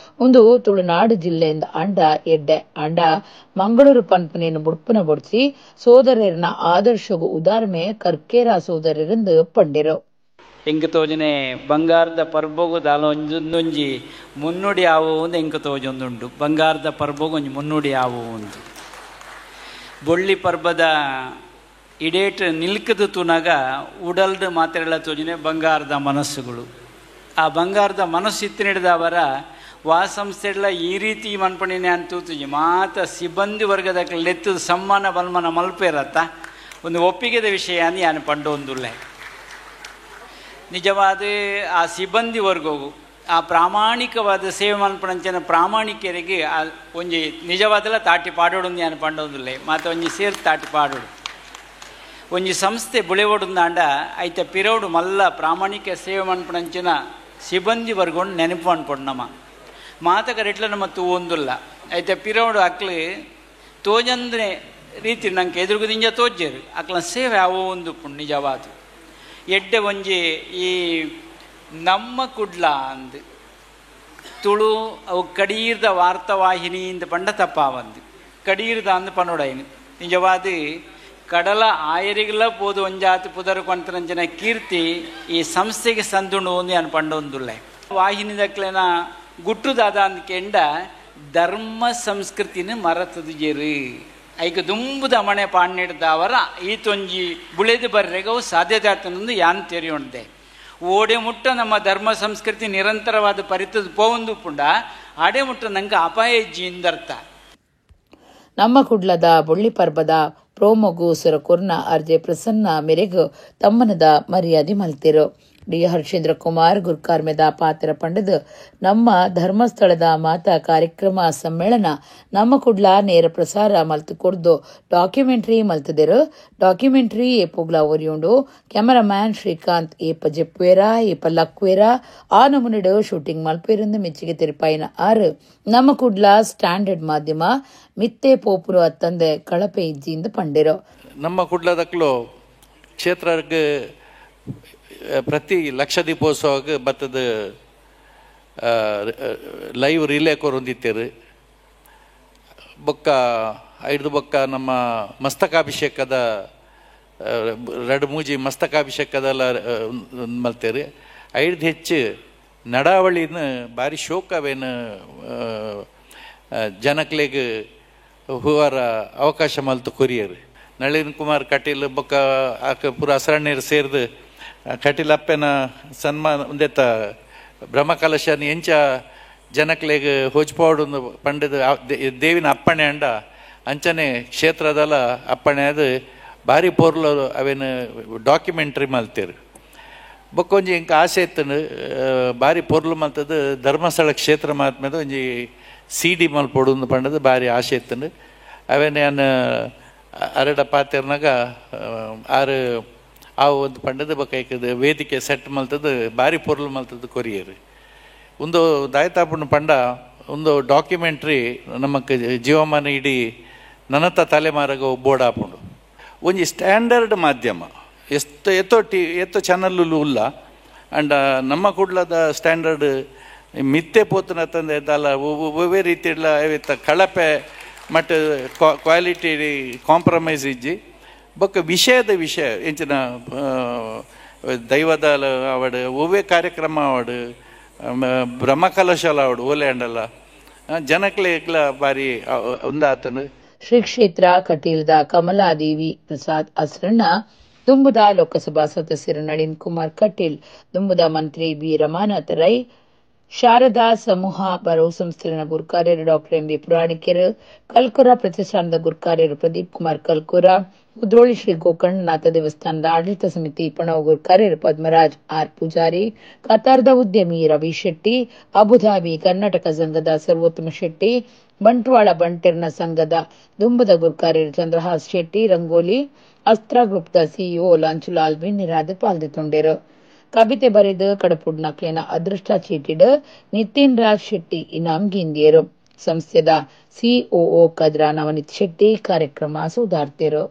ಒಂದು ತುಳುನಾಡು ಜಿಲ್ಲೆಯಿಂದ ಅಂಡ ಎಡ್ಡೆ ಅಂಡ ಮಂಗಳೂರು ಪನ್ಪನೇನು ಬುಡ್ಪನ ಬೊಡ್ಚಿ ಸೋದರರ್ನ ಆದರ್ಶಗು ಉದಾರ್ಮೆ ಕರ್ಕೇರ ಸೋದರರೆಂದು ಪಂಡಿರು. ಎಂಕ್ ತೋಜನೆ ಬಂಗಾರದ ಪರ್ಬೊಗು ದಾಲ ಒಂಜೊಂದೊಂಜಿ ಮುನ್ನುಡಿ ಆವು ಒಂದು ಎಂಕ್ ತೋಜೊಂದುಂಡು. ಬಂಗಾರದ ಪರ್ಬೊಗು ಒಂಜಿ ಮುನ್ನುಡಿ ಆವು ಒಂದು ಬೊಳ್ಳಿ ಪರ್ಬದ ಇಡೇಟ್ ನಿಲ್ಕದ ತೂನಾಗ ಉಡಲ್ದು ಮಾತ್ರೆಲ್ಲ ತೋಜನೆ ಬಂಗಾರದ ಮನಸ್ಸುಗಳು. ಆ ಬಂಗಾರದ ಮನಸ್ಸು ಇತ್ತಿನಿಡ್ದವರ ವಾ ಸಂಸ್ಥೆಗಳ ಈ ರೀತಿ ಮನ್ಪಣಿನೇ ಅಂತ ತೂತುಜಿ ಮಾತ ಸಿಬ್ಬಂದಿ ವರ್ಗದ ಲೆತ್ತದ ಸಮ್ಮಾನ ಬಲ್ಮನ ಮಲ್ಪೇರತ್ತ ಒಂದು ಒಪ್ಪಿಗೆದ ವಿಷಯ ಅಂದು ಯಾನು ಪಂಡೊಂದುಲ್ಲೆ. ನಿಜವಾದ ಆ ಸಿಬ್ಬಂದಿ ವರ್ಗವು ಆ ಪ್ರಾಮಾಣಿಕವಾದ ಸೇವೆ ಮನ್ಪಣಂಚನ ಪ್ರಾಮಾಣಿಕರಿಗೆ ಆ ಒಂಜಿ ನಿಜವಾದಲ್ಲ ತಾಟಿ ಪಾಡೋಡು ಯಾನು ಪಂಡೊಂದುಲ್ಲೆ. ಮಾತ ಒಂಜಿ ಸೇರ್ ತಾಟಿ ಪಾಡೋಡು ಒಂಜಿ ಸಂಸ್ಥೆ ಬುಳೆವೊಡುಂದಾಂಡ ಐತ ಪಿರೋಡು ಮಲ್ಲ ಪ್ರಾಮಾಣಿಕ ಸೇವೆ ಮನ್ಪಣಂಚಿನ ಸಿಬ್ಬಂದಿ ವರ್ಗೊಂಡು ನೆನಪು ಅನ್ಪೊಡು ನಮ್ಮ ಮಾತಕ ರೆಟ್ಲ ನಮ್ಮ ತೂವೊಂದುಲ್ಲ. ಐತ ಪಿರೋಡು ಅಕ್ಲು ತೋಜಂದ್ರೆ ರೀತಿ ನಂಗೆ ಎದುರುಗುದಿಂಜ ತೋಜೇರು ಅಕ್ಲ ಸೇವೆ ಅವೋ ಒಂದು ನಿಜವಾದ ಎಡ್ಡೆ ಒಂಜಿ ಈ ನಮ್ಮ ಕುಡ್ಲ ಅಂದು ತುಳು ಅವು ಕಡೀರ್ದ ವಾರ್ತಾವಾಹಿನಿಯಿಂದ ಪಂಡ ತಪ್ಪಾವಂದು ಕಡೀರ್ದ ಅಂದು ಪನ್ನೊಡೈನು. ನಿಜವಾದ ಕಡಲ ಆಯರಿಗೆಲ್ಲ ಪೋದು ಒಂಜಾತಿ ಪುದರ್ ಕೊಂತರಂಜನ ಕೀರ್ತಿ ಈ ಸಂಸ್ಥೆಗೆ ಸಂದುಂಡು ಒಂದು ನಾನು ಪಂಡೊಂದುಲ್ಲೆ. ವಾಹಿನಿದಕ್ಲೆನ ಗುಟ್ಟುದಾದ ಅಂದ್ಕೆಂಡ ಧರ್ಮ ಸಂಸ್ಕೃತಿನ ಮರತದು ಜೇರು ಐಕ ದುಂಬುದ ಮಣೆ ಪಾಣ್ಣಿಡ್ದವರ ಈ ತೊಂಜಿ ಬುಳೆದು ಬರ್ರೆಗವು ಸಾಧ್ಯತೆ ಆಗ್ತದಂದು ಯಾನ್ ತೆರೆಯುಂಡೆ. ಓಡೆ ಮುಟ್ಟ ನಮ್ಮ ಧರ್ಮ ಸಂಸ್ಕೃತಿ ನಿರಂತರವಾದ ಪರಿತದ ಪೋಂದು ಪುಂಡ ಆಡೆ ಮುಟ್ಟ ನಂಗೆ ಅಪಾಯ ಇಂದರ್ಥ. ನಮ್ಮ ಕುಡ್ಲದ ಬೊಳ್ಳಿ ಪರ್ಬದ ಪ್ರೋಮೋಗು ಸುರಕುರ್ನ ಅರ್ಜೆ ಪ್ರಸನ್ನ ಮೆರೆಗು ತಮ್ಮನದ ಮರ್ಯಾದೆ ಮಲ್ತಿರು. ಡಿ ಹರ್ಷೇಂದ್ರ ಕುಮಾರ್ ಗುರ್ಕಾರ್ಮೆದ ಪಾತ್ರ ಪಂಡದು ನಮ್ಮ ಧರ್ಮಸ್ಥಳದ ಮಾತಾ ಕಾರ್ಯಕ್ರಮ ಸಮ್ಮೇಳನ ನಮ್ಮ ಕುಡ್ಲ ನೇರ ಪ್ರಸಾರ ಮಲ್ತು ಕೊಡ್ದು ಡಾಕ್ಯುಮೆಂಟ್ರಿ ಮಲ್ತದಿರು. ಡಾಕ್ಯುಮೆಂಟ್ರಿ ಏಪುಗ್ಲ ಒರಿಯುಂಡು. ಕ್ಯಾಮರಾಮ್ಯಾನ್ ಶ್ರೀಕಾಂತ್ ಏಪ ಜೆಪ್ವೇರ ಏಪ ಲಕ್ವೇರ ಆ ನಮೂನಿಡು ಶೂಟಿಂಗ್ ಮಲ್ಪೇರೆಂದು ಮೆಚ್ಚಿಗೆ ತಿರುಪಾಯಿನ ಆರು ನಮ್ಮ ಕುಡ್ಲ ಸ್ಟ್ಯಾಂಡರ್ಡ್ ಮಾಧ್ಯಮ ಮಿತ್ತೆ ಪೋಪುರು ಅತ್ತಂದೆ ಕಳಪೆ ಇಜ್ಜಿಯಿಂದ ಪಂಡಿರು. ನಮ್ಮ ಕುಡ್ಲದಕ್ಲು ಕ್ಷೇತ್ರಕ್ಕೆ ಪ್ರತಿ ಲಕ್ಷ ದೀಪೋತ್ಸವಕ್ಕೆ ಬತ್ತದ ಲೈವ್ ರಿಲೇ ಕೊರೊಂದಿತ್ತೇರು. ಬೊಕ್ಕ ಐದು ಬೊಕ್ಕ ನಮ್ಮ ಮಸ್ತಕಾಭಿಷೇಕದ ರಡು ಮೂಜಿ ಮಸ್ತಕಾಭಿಷೇಕದೆಲ್ಲ ಮಲ್ತೇರು. ಐದು ಹೆಚ್ಚು ನಡಾವಳಿನ ಭಾರಿ ಶೋಕವೇನು ಜನಕ್ಲೆಗ್ ಹೂವಾರ ಅವಕಾಶ ಮಲ್ತು ಕೊರಿಯರು. ನಳಿನ್ ಕುಮಾರ್ ಕಟೀಲ್ ಬೊಕ್ಕ ಪೂರ ಅಸರಣ್ಯರು ಸೇರ್ದು ಕಟೀಲ್ ಅಪ್ಪೆನ ಸನ್ಮಾನ ಒಂದೆತ್ತ ಬ್ರಹ್ಮಕಲಶನ ಎಂಚ ಜನಕ್ಲೆಗ್ ಹೋಜ್ಪಾವಡು ಪಂಡದ ದೇವಿನ ಅಪ್ಪಣೆ ಅಂಡ ಅಂಚನೆ ಕ್ಷೇತ್ರದಲ್ಲ ಅಪ್ಪಣೆ ಅದು ಭಾರಿ ಪೋರ್ಲು ಅವೇನು ಡಾಕ್ಯುಮೆಂಟ್ರಿ ಮಲ್ತೇರು. ಬೊಕ್ಕ ಒಂಜಿ ಇಂಕ ಆಸೆ ಇತ್ತನು ಭಾರಿ ಪೊರ್ಲು ಮಲ್ತದ್ದು ಧರ್ಮಸ್ಥಳ ಕ್ಷೇತ್ರ ಮಹಾತ್ಮೆದ ಒಂಜಿ ಸಿ ಡಿ ಮಲ್ಪೊಡು ಪಂಡದು ಭಾರಿ ಆಸೆ ಇತ್ತನು. ಅವೇನು ನಾನು ಅರಡ ಪಾತೆರ್ನಾಗ ಆರು ಆ ಒಂದು ಪಂಡದ ಬೊಕ್ಕ ವೇದಿಕೆ ಸೆಟ್ ಮಲ್ತದ್ದು ಭಾರಿ ಪೊರ್ಲು ಮಲ್ತದ್ದು ಕೊರಿಯರು. ಒಂದು ದಾಯತಾಪುಣ ಪಂಡ ಒಂದು ಡಾಕ್ಯುಮೆಂಟ್ರಿ ನಮಕ್ ಜೀವಮಾನ ಇಡೀ ನನತ ತಲೆಮಾರಗ ಬೋರ್ಡ್ ಒಂಜಿ ಸ್ಟ್ಯಾಂಡರ್ಡ್ ಮಾಧ್ಯಮ ಎಸ್ತ ಎತ್ತೋ ಟಿ ಎತ್ತೋ ಚಾನಲ್ಲು ಉಲ್ಲ ಅಂಡ್ ನಮ್ಮ ಕುಡ್ಲದ ಸ್ಟ್ಯಾಂಡರ್ಡ್ ಮಿತ್ತೆ ಪೋತನ ತಂದೆ ದಾಲ ಒವ್ವೇ ರೀತಿಡ್ಲ ಇತ್ತ ಕಳಪೆ ಮತ್ತು ಕ್ವಾಲಿಟಿ ಕಾಂಪ್ರಮೈಸ್ ಇಜ್ಜಿ ಬೊಕ್ಕ ವಿಷಯದ ವಿಷಯ ಎಂಚಿನ ದೈವದ ಅವಡು ಒವ್ವೇ ಕಾರ್ಯಕ್ರಮ ಅವಡು ಬ್ರಹ್ಮಕಲಶಲ ಅವಡು ಓಲೆ ಅಂಡಲ್ಲ ಜನಕ್ಲೆ ಬಾರಿ ಒಂದಾತನು. ಶ್ರೀ ಕ್ಷೇತ್ರ ಕಟೀಲ್ದ ಕಮಲಾದೇವಿ ಪ್ರಸಾದ್ ಅಸ್ರಣ್ಣ, ದುಂಬುದ ಲೋಕಸಭಾ ಸದಸ್ಯರು ನಳಿನ್ ಕುಮಾರ್ ಕಟೀಲ್, ದುಂಬುದ ಮಂತ್ರಿ ಬಿ ರಮಾನಾಥ ರೈ, ಶಾರದಾ ಸಮೂಹ ಬರೋ ಸಂಸ್ಥೆಯ ಗುರುಕಾರ್ಯರು ಡಾಕ್ಟರ್ ಎಂ ವಿ ಪುರಾಣಿಕೆರು, ಕಲ್ಕುರ ಪ್ರತಿಷ್ಠಾನದ ಗುರುಕಾರ್ಯರು ಪ್ರದೀಪ್ ಕುಮಾರ್ ಕಲ್ಕುರ, ಕುದ್ರೋಳಿ ಶ್ರೀ ಗೋಕರ್ಣನಾಥ ದೇವಸ್ಥಾನದ ಆಡಳಿತ ಸಮಿತಿ ಪಣವು ಗುರುಕಾರ್ಯರು ಪದ್ಮರಾಜ್ ಆರ್ ಪೂಜಾರಿ, ಕತಾರ್ದ ಉದ್ಯಮಿ ರವಿ ಶೆಟ್ಟಿ, ಅಬುಧಾಬಿ ಕರ್ನಾಟಕ ಸಂಘದ ಸರ್ವೋತ್ತಮ ಶೆಟ್ಟಿ, ಬಂಟ್ವಾಳ ಬಂಟೆರ್ನ ಸಂಘದ ದುಂಬದ ಗುರುಕಾರ್ಯರು ಚಂದ್ರಹಾಸ್ ಶೆಟ್ಟಿ, ರಂಗೋಲಿ ಅಸ್ತ್ರ ಗ್ರೂಪ್ದ ಸಿಇಒ ಲಾಂಚುಲಾಲ್ ಬಿನ್ನಿರಾದ ಪಾಲ್ದಿತೊಂಡೇರು. ಕವಿತೆ ಬರೆದು ಕಡಪುಡ್ನಕ್ಲೆನ ಅದೃಷ್ಟ ಚೀಟಿಡ್ ನಿತಿನ್ ರಾಜ್ ಶೆಟ್ಟಿ ಇನಾಮ್ ಗಿಂದಿಯರು. ಸಂಸ್ಥೆದ ಸಿಒಒ ಕದ್ರಾ ನವನೀತ್ ಶೆಟ್ಟಿ ಕಾರ್ಯಕ್ರಮ ಸುಧಾರ್ತಿರು.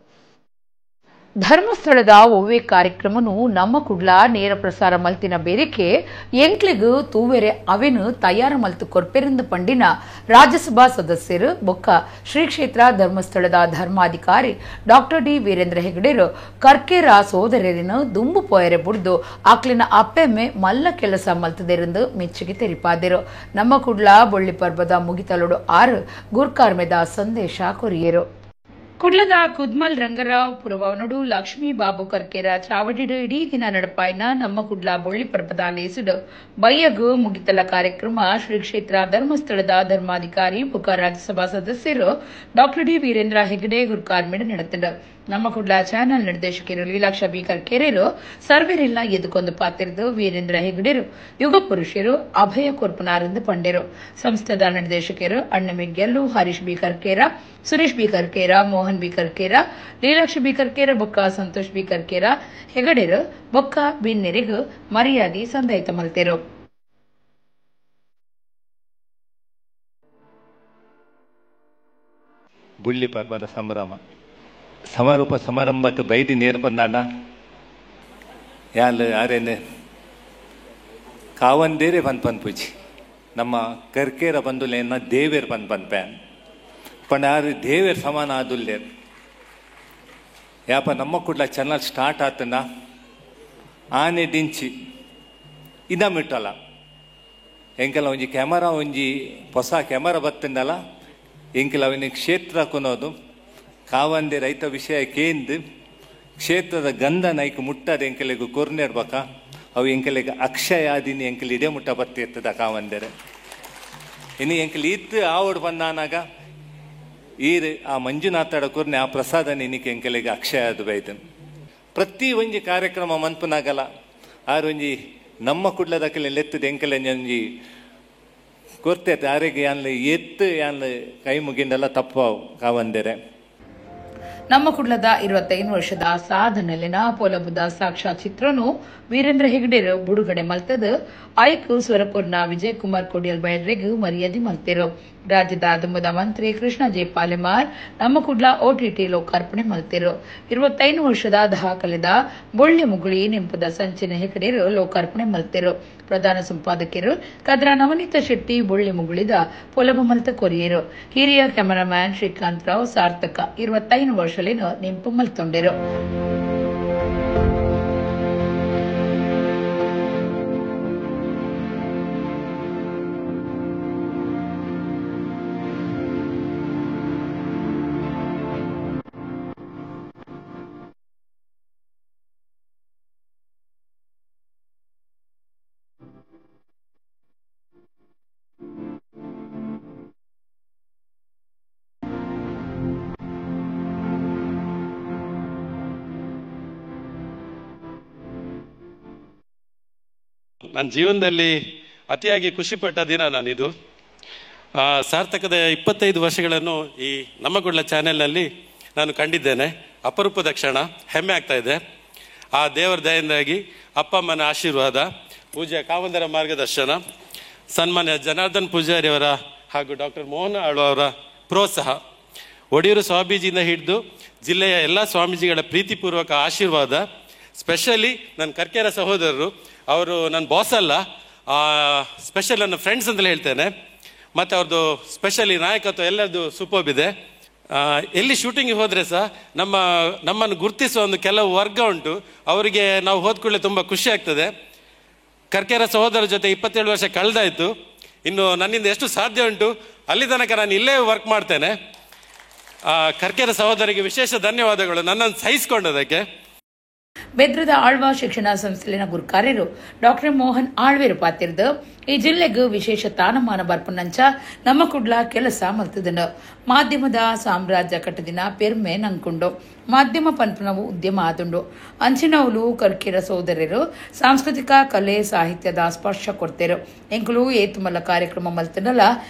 ಧರ್ಮಸ್ಥಳದ ಒವ್ವೆ ಕಾರ್ಯಕ್ರಮನು ನಮ್ಮ ಕುಡ್ಲ ನೇರ ಪ್ರಸಾರ ಮಲ್ತಿನ ಬೇರಿಕೆ ಎಂಕ್ಲಿಗು ತೂವೆರೆ ಅವೆನು ತಯಾರು ಮಲ್ತು ಕೊರ್ಪೆರಿಂದ ಪಂಡಿನ ರಾಜ್ಯಸಭಾ ಸದಸ್ಯರು ಬೊಕ್ಕ ಶ್ರೀ ಕ್ಷೇತ್ರ ಧರ್ಮಸ್ಥಳದ ಧರ್ಮಾಧಿಕಾರಿ ಡಾಕ್ಟರ್ ಡಿ ವೀರೇಂದ್ರ ಹೆಗಡೆರು ಕರ್ಕೇರ ಸೋದರರಿನ ದುಂಬು ಪೋಯರೆ ಬುಡ್ದು ಆಕ್ಲಿನ ಅಪ್ಪೆಮ್ಮೆ ಮಲ್ಲ ಕೆಲಸ ಮಲ್ತದೆರೆಂದು ಮೆಚ್ಚುಗೆ ತೆರಿಪಾದರು. ನಮ್ಮ ಕುಡ್ಲ ಬೊಳ್ಳಿ ಪರ್ಬದ ಮುಗಿತಲೋಡು 6 ಗುರ್ಕಾರ್ಮೆದ ಸಂದೇಶ ಕೊರಿಯರು. ಕುಡ್ಲದ ಕುದ್ಮಲ್ ರಂಗರಾವ್ ಪುರವನಡು ಲಕ್ಷ್ಮೀ ಬಾಬು ಕರ್ಕೇರ ಚಾವಡಿಡು ಇಡೀ ದಿನ ನಡಪಾಯಿನ ನಮ್ಮ ಕುಡ್ಲ ಬೊಳ್ಳಿ ಪರ್ಬದ ಲೇಸುಡು ಬಯ್ಯಗು ಮುಗಿತಲ ಕಾರ್ಯಕ್ರಮ ಶ್ರೀ ಕ್ಷೇತ್ರ ಧರ್ಮಸ್ಥಳದ ಧರ್ಮಾಧಿಕಾರಿ ಬುಕ್ಕ ರಾಜ್ಯಸಭಾ ಸದಸ್ಯರು ಡಾಕ್ಟರ್ ಡಿ ವೀರೇಂದ್ರ ಹೆಗಡೆ ಗುರುಕಾರ್ಮಿಡ ನಡೆತರು. ನಮ್ಮ ಕುಡ್ಲ ಚಾನೆಲ್ ನಿರ್ದೇಶಕರು ಲೀಲಾಕ್ಷ ಬಿ ಕರ್ಕೇರರು ಸರ್ವೆರೆಲ್ಲ ಎದುಕೊಂದು ಪಾತಿರಿದು ವೀರೇಂದ್ರ ಹೆಗಡೆರು ಯುಗ ಪುರುಷರು ಅಭಯ ಕೊರ್ಪನಾರೆಂದು ಪಂಡೆರು. ಸಂಸ್ಥೆದ ನಿರ್ದೇಶಕರು Annamigyallu Harish B Karkera, Suresh B Karkera, Mohan B Karkera, Leelaksha B Karkera ಬೊಕ್ಕ ಸಂತೋಷ್ ಬಿ ಕರ್ಕೇರ ಹೆಗಡೆರು ಬೊಕ್ಕ ಬಿನ್ನೆರಿಗು ಮರ್ಯಾದೆ ಸಂದಾಯಿತ ಮಲ್ತೆರು. ಬುಳ್ಳಿ ಪರ್ವದ ಸಂಭ್ರಮ ಸಮಾರೋಪ ಸಮಾರಂಭಕ್ಕೆ ಬೈದಿ ನೇರ ಬಂದಾಣ ಯಾಲ್ ಆರೇನೆ ಕಾವಂದೇರೆ ಬಂದ್ ಪನ್ಪುಜಿ ನಮ್ಮ ಕರ್ಕೇರ ಬಂದುಲೇನ ದೇವೇರ್ ಬಂದ್ ಪನ್ಪ್ಯಾನ್ ಪಂಡ ಆರು ದೇವೇರ್ ಸಮಾನ ಆದುಲ್ಲೇರ್ ಯಾಪ ನಮ್ಮ ಕೂಡ್ಲ ಚಾನಲ್ ಸ್ಟಾರ್ಟ್ ಆತನ ಆನೆ ದಿಂಚಿ ಇದ ಮಿಟ್ಟಲ್ಲ ಎಂಕೆಲ್ಲ ಒಂಜಿ ಕ್ಯಾಮರಾ ಒಂಜಿ ಹೊಸ ಕ್ಯಾಮರಾ ಬತ್ತಂದಲ್ಲ ಎಂಕೆಲ್ಲ ಅವನ ಕ್ಷೇತ್ರ ಕೊನೋದು ಕಾವಂದೆ ರೈತ ವಿಷಯ ಕೇಂದ್ ಕ್ಷೇತ್ರದ ಗಂಧ ನೈಕ್ ಮುಟ್ಟದ ಎಂಕೆಲೆಗು ಕೊರ್ನೇರ್ಬಕ ಅವು ಎಂಕೆಲೆಗೆ ಅಕ್ಷಯ ಆದಿನಿ ಎಂಕೆಲ್ ಇಡೇ ಮುಟ್ಟ ಬತ್ತಿರ್ತದ ಕಾವಂದರೆ. ಇನ್ನು ಎಂಕೆಲ್ ಇತ್ತು ಆವಡ್ ಬಂದಾನಾಗ ಈರ್ ಆ ಮಂಜುನಾಥಡ ಕೊರ್ನೆ ಆ ಪ್ರಸಾದ ನಿನಕ್ಕೆ ಎಂಕೆಲೆಗೆ ಅಕ್ಷಯ ಅದು ಬೈದನ್. ಪ್ರತಿ ಒಂಜಿ ಕಾರ್ಯಕ್ರಮ ಮನ್ಪುನಾಗಲ ಆರು ಒಂಜಿ ನಮ್ಮ ಕುಡ್ಲದಕಲೆ ಲೆತ್ತದ ಎಂಕೆಲೆ ಒಂಜಿ ಕೊರ್ತೆ ಆರೆಗೆ ಯಾನ್ಲ ಎತ್ತು ಯಾನ್ಲ ಕೈ ಮುಗಿಂದೆಲ್ಲ ತಪ್ಪಾವು ಕಾವಂದರೆ. ನಮ್ಮ ಕುಡ್ಲದ 25 ವರ್ಷದ ಸಾಧನೆಲಿನ ಪೊಲಬುದ ಸಾಕ್ಷಾ ಚಿತ್ರನು ವೀರೇಂದ್ರ ಹೆಗಡೆರು ಬಿಡುಗಡೆ ಮಲ್ತದ ಆಯ್ಕು ಸ್ವರಪೂರ್ಣ ವಿಜಯ್ ಕುಮಾರ್ ಕೊಡಿಯಲ್ ಬೈರ್ರೆಗ್ ಮರ್ಯಾದೆ ಮಲ್ತೆರು. ರಾಜ್ಯದ ದುಂಬದ ಮಂತ್ರಿ ಕೃಷ್ಣ ಜೆ ಪಾಲೆಮಾರ್ ನಮ್ಮ ಕುಡ್ಲ ಓಟಿಟಿ ಲೋಕಾರ್ಪಣೆ ಮಲ್ತೆರು. 25 ವರ್ಷದ ದಾಖಲೆದ ಬೊಳ್ಳಿ ಮುಗುಳಿ ನೆಂಪದ ಸಂಚಿನ ಹೆಗಡೆರು ಲೋಕಾರ್ಪಣೆ ಮಲ್ತೆರು. ಪ್ರಧಾನ ಸಂಪಾದಕರು ಕದ್ರಾ ನವನೀತ ಶೆಟ್ಟಿ ಬೊಳ್ಳಿ ಮುಗುಳಿದ ಪೊಲಬು ಮಲ್ತ ಕೊರಿಯರು. ಹಿರಿಯ ಕ್ಯಾಮರಾಮ್ಯಾನ್ ಶ್ರೀಕಾಂತ್ ರಾವ್ ಸಾರ್ಥಕ 25 ವರ್ಷಲಿನ ನೆಂಪು ಮಲ್ತೊಂಡೆರು. ನನ್ನ ಜೀವನದಲ್ಲಿ ಅತಿಯಾಗಿ ಖುಷಿಪಟ್ಟ ದಿನ ನಾನಿದು. ಸಾರ್ಥಕದ 25 ವರ್ಷಗಳನ್ನು ಈ ನಮ್ಮ ಕುಡ್ಲ ಚಾನೆಲ್ನಲ್ಲಿ ನಾನು ಕಂಡಿದ್ದೇನೆ. ಅಪರೂಪದ ಕ್ಷಣ, ಹೆಮ್ಮೆ ಆಗ್ತಾ ಇದೆ. ಆ ದೇವರ ದಯೆಯಿಂದಾಗಿ, ಅಪ್ಪಮ್ಮನ ಆಶೀರ್ವಾದ, ಪೂಜ್ಯ ಕಾವಂದರ ಮಾರ್ಗದರ್ಶನ, ಸನ್ಮಾನ್ಯ ಜನಾರ್ದನ್ ಪೂಜಾರಿಯವರ ಹಾಗೂ ಡಾಕ್ಟರ್ ಮೋಹನ್ ಆಳ್ವ ಅವರ ಪ್ರೋತ್ಸಾಹ, ಒಡಿಯೂರು ಸ್ವಾಮೀಜಿಯಿಂದ ಹಿಡಿದು ಜಿಲ್ಲೆಯ ಎಲ್ಲ ಸ್ವಾಮೀಜಿಗಳ ಪ್ರೀತಿಪೂರ್ವಕ ಆಶೀರ್ವಾದ, ಸ್ಪೆಷಲಿ ನನ್ನ ಕರ್ಕೇರ ಸಹೋದರರು, ಅವರು ನನ್ನ ಬಾಸ್ ಅಲ್ಲ, ಸ್ಪೆಷಲ್ ನನ್ನ ಫ್ರೆಂಡ್ಸ್ ಅಂತಲೇ ಹೇಳ್ತೇನೆ. ಮತ್ತು ಅವ್ರದ್ದು ಸ್ಪೆಷಲಿ ನಾಯಕತ್ವ ಎಲ್ಲರದ್ದು ಸೂಪರ್ಬ್ ಇದೆ. ಎಲ್ಲಿ ಶೂಟಿಂಗಿಗೆ ಹೋದರೆ ಸಹ ನಮ್ಮನ್ನು ಗುರುತಿಸುವ ಒಂದು ಕೆಲವು ವರ್ಗ ಉಂಟು, ಅವರಿಗೆ ನಾವು ಹೋದ ಕೂಡಲೇ ತುಂಬ ಖುಷಿ ಆಗ್ತದೆ. ಕರ್ಕೇರ ಸಹೋದರ ಜೊತೆ 27 ವರ್ಷ ಕಳೆದಾಯಿತು. ಇನ್ನು ನನ್ನಿಂದ ಎಷ್ಟು ಸಾಧ್ಯ ಉಂಟು ಅಲ್ಲಿ ತನಕ ನಾನು ಇಲ್ಲೇ ವರ್ಕ್ ಮಾಡ್ತೇನೆ. ಕರ್ಕೇರ ಸಹೋದರಿಗೆ ವಿಶೇಷ ಧನ್ಯವಾದಗಳು ನನ್ನನ್ನು ಸಹಿಸಿಕೊಂಡದಕ್ಕೆ. ಬೆದ್ರದ ಆಳ್ವಾ ಶಿಕ್ಷಣ ಸಂಸ್ಥೆಯ ಗುರುಕಾರ್ಯರು ಡಾಕ್ಟರ್ ಮೋಹನ್ ಆಳ್ವೇರು ಪಾತಿರ್ದು ಈ ಜಿಲ್ಲೆಗೂ ವಿಶೇಷ ತಾನಮಾನ ಬರ್ಪುನಂಚ ನಮ್ಮ ಕುಡ್ಲ ಕೆಲಸ ಮಲ್ತದನು. ಮಾಧ್ಯಮದ ಸಾಮ್ರಾಜ್ಯ ಕಟ್ಟದಿನ ಪೆರ್ಮೆ ನಂಕುಂಡು. ಮಾಧ್ಯಮ ಪನ್ಪುನವು ಉದ್ಯಮ ಆದುಂಡು. ಅಂಚಿನವುಲು ಕರ್ಕಿರ ಸೋದರರು ಸಾಂಸ್ಕೃತಿಕ ಕಲೆ ಸಾಹಿತ್ಯದ ಸ್ಪರ್ಶ ಕೊಡ್ತೇರು. ಎಂಕುಲು ಏತುಮಲ್ಲ ಕಾರ್ಯಕ್ರಮ ಮಲ್ತನಲ್ಲ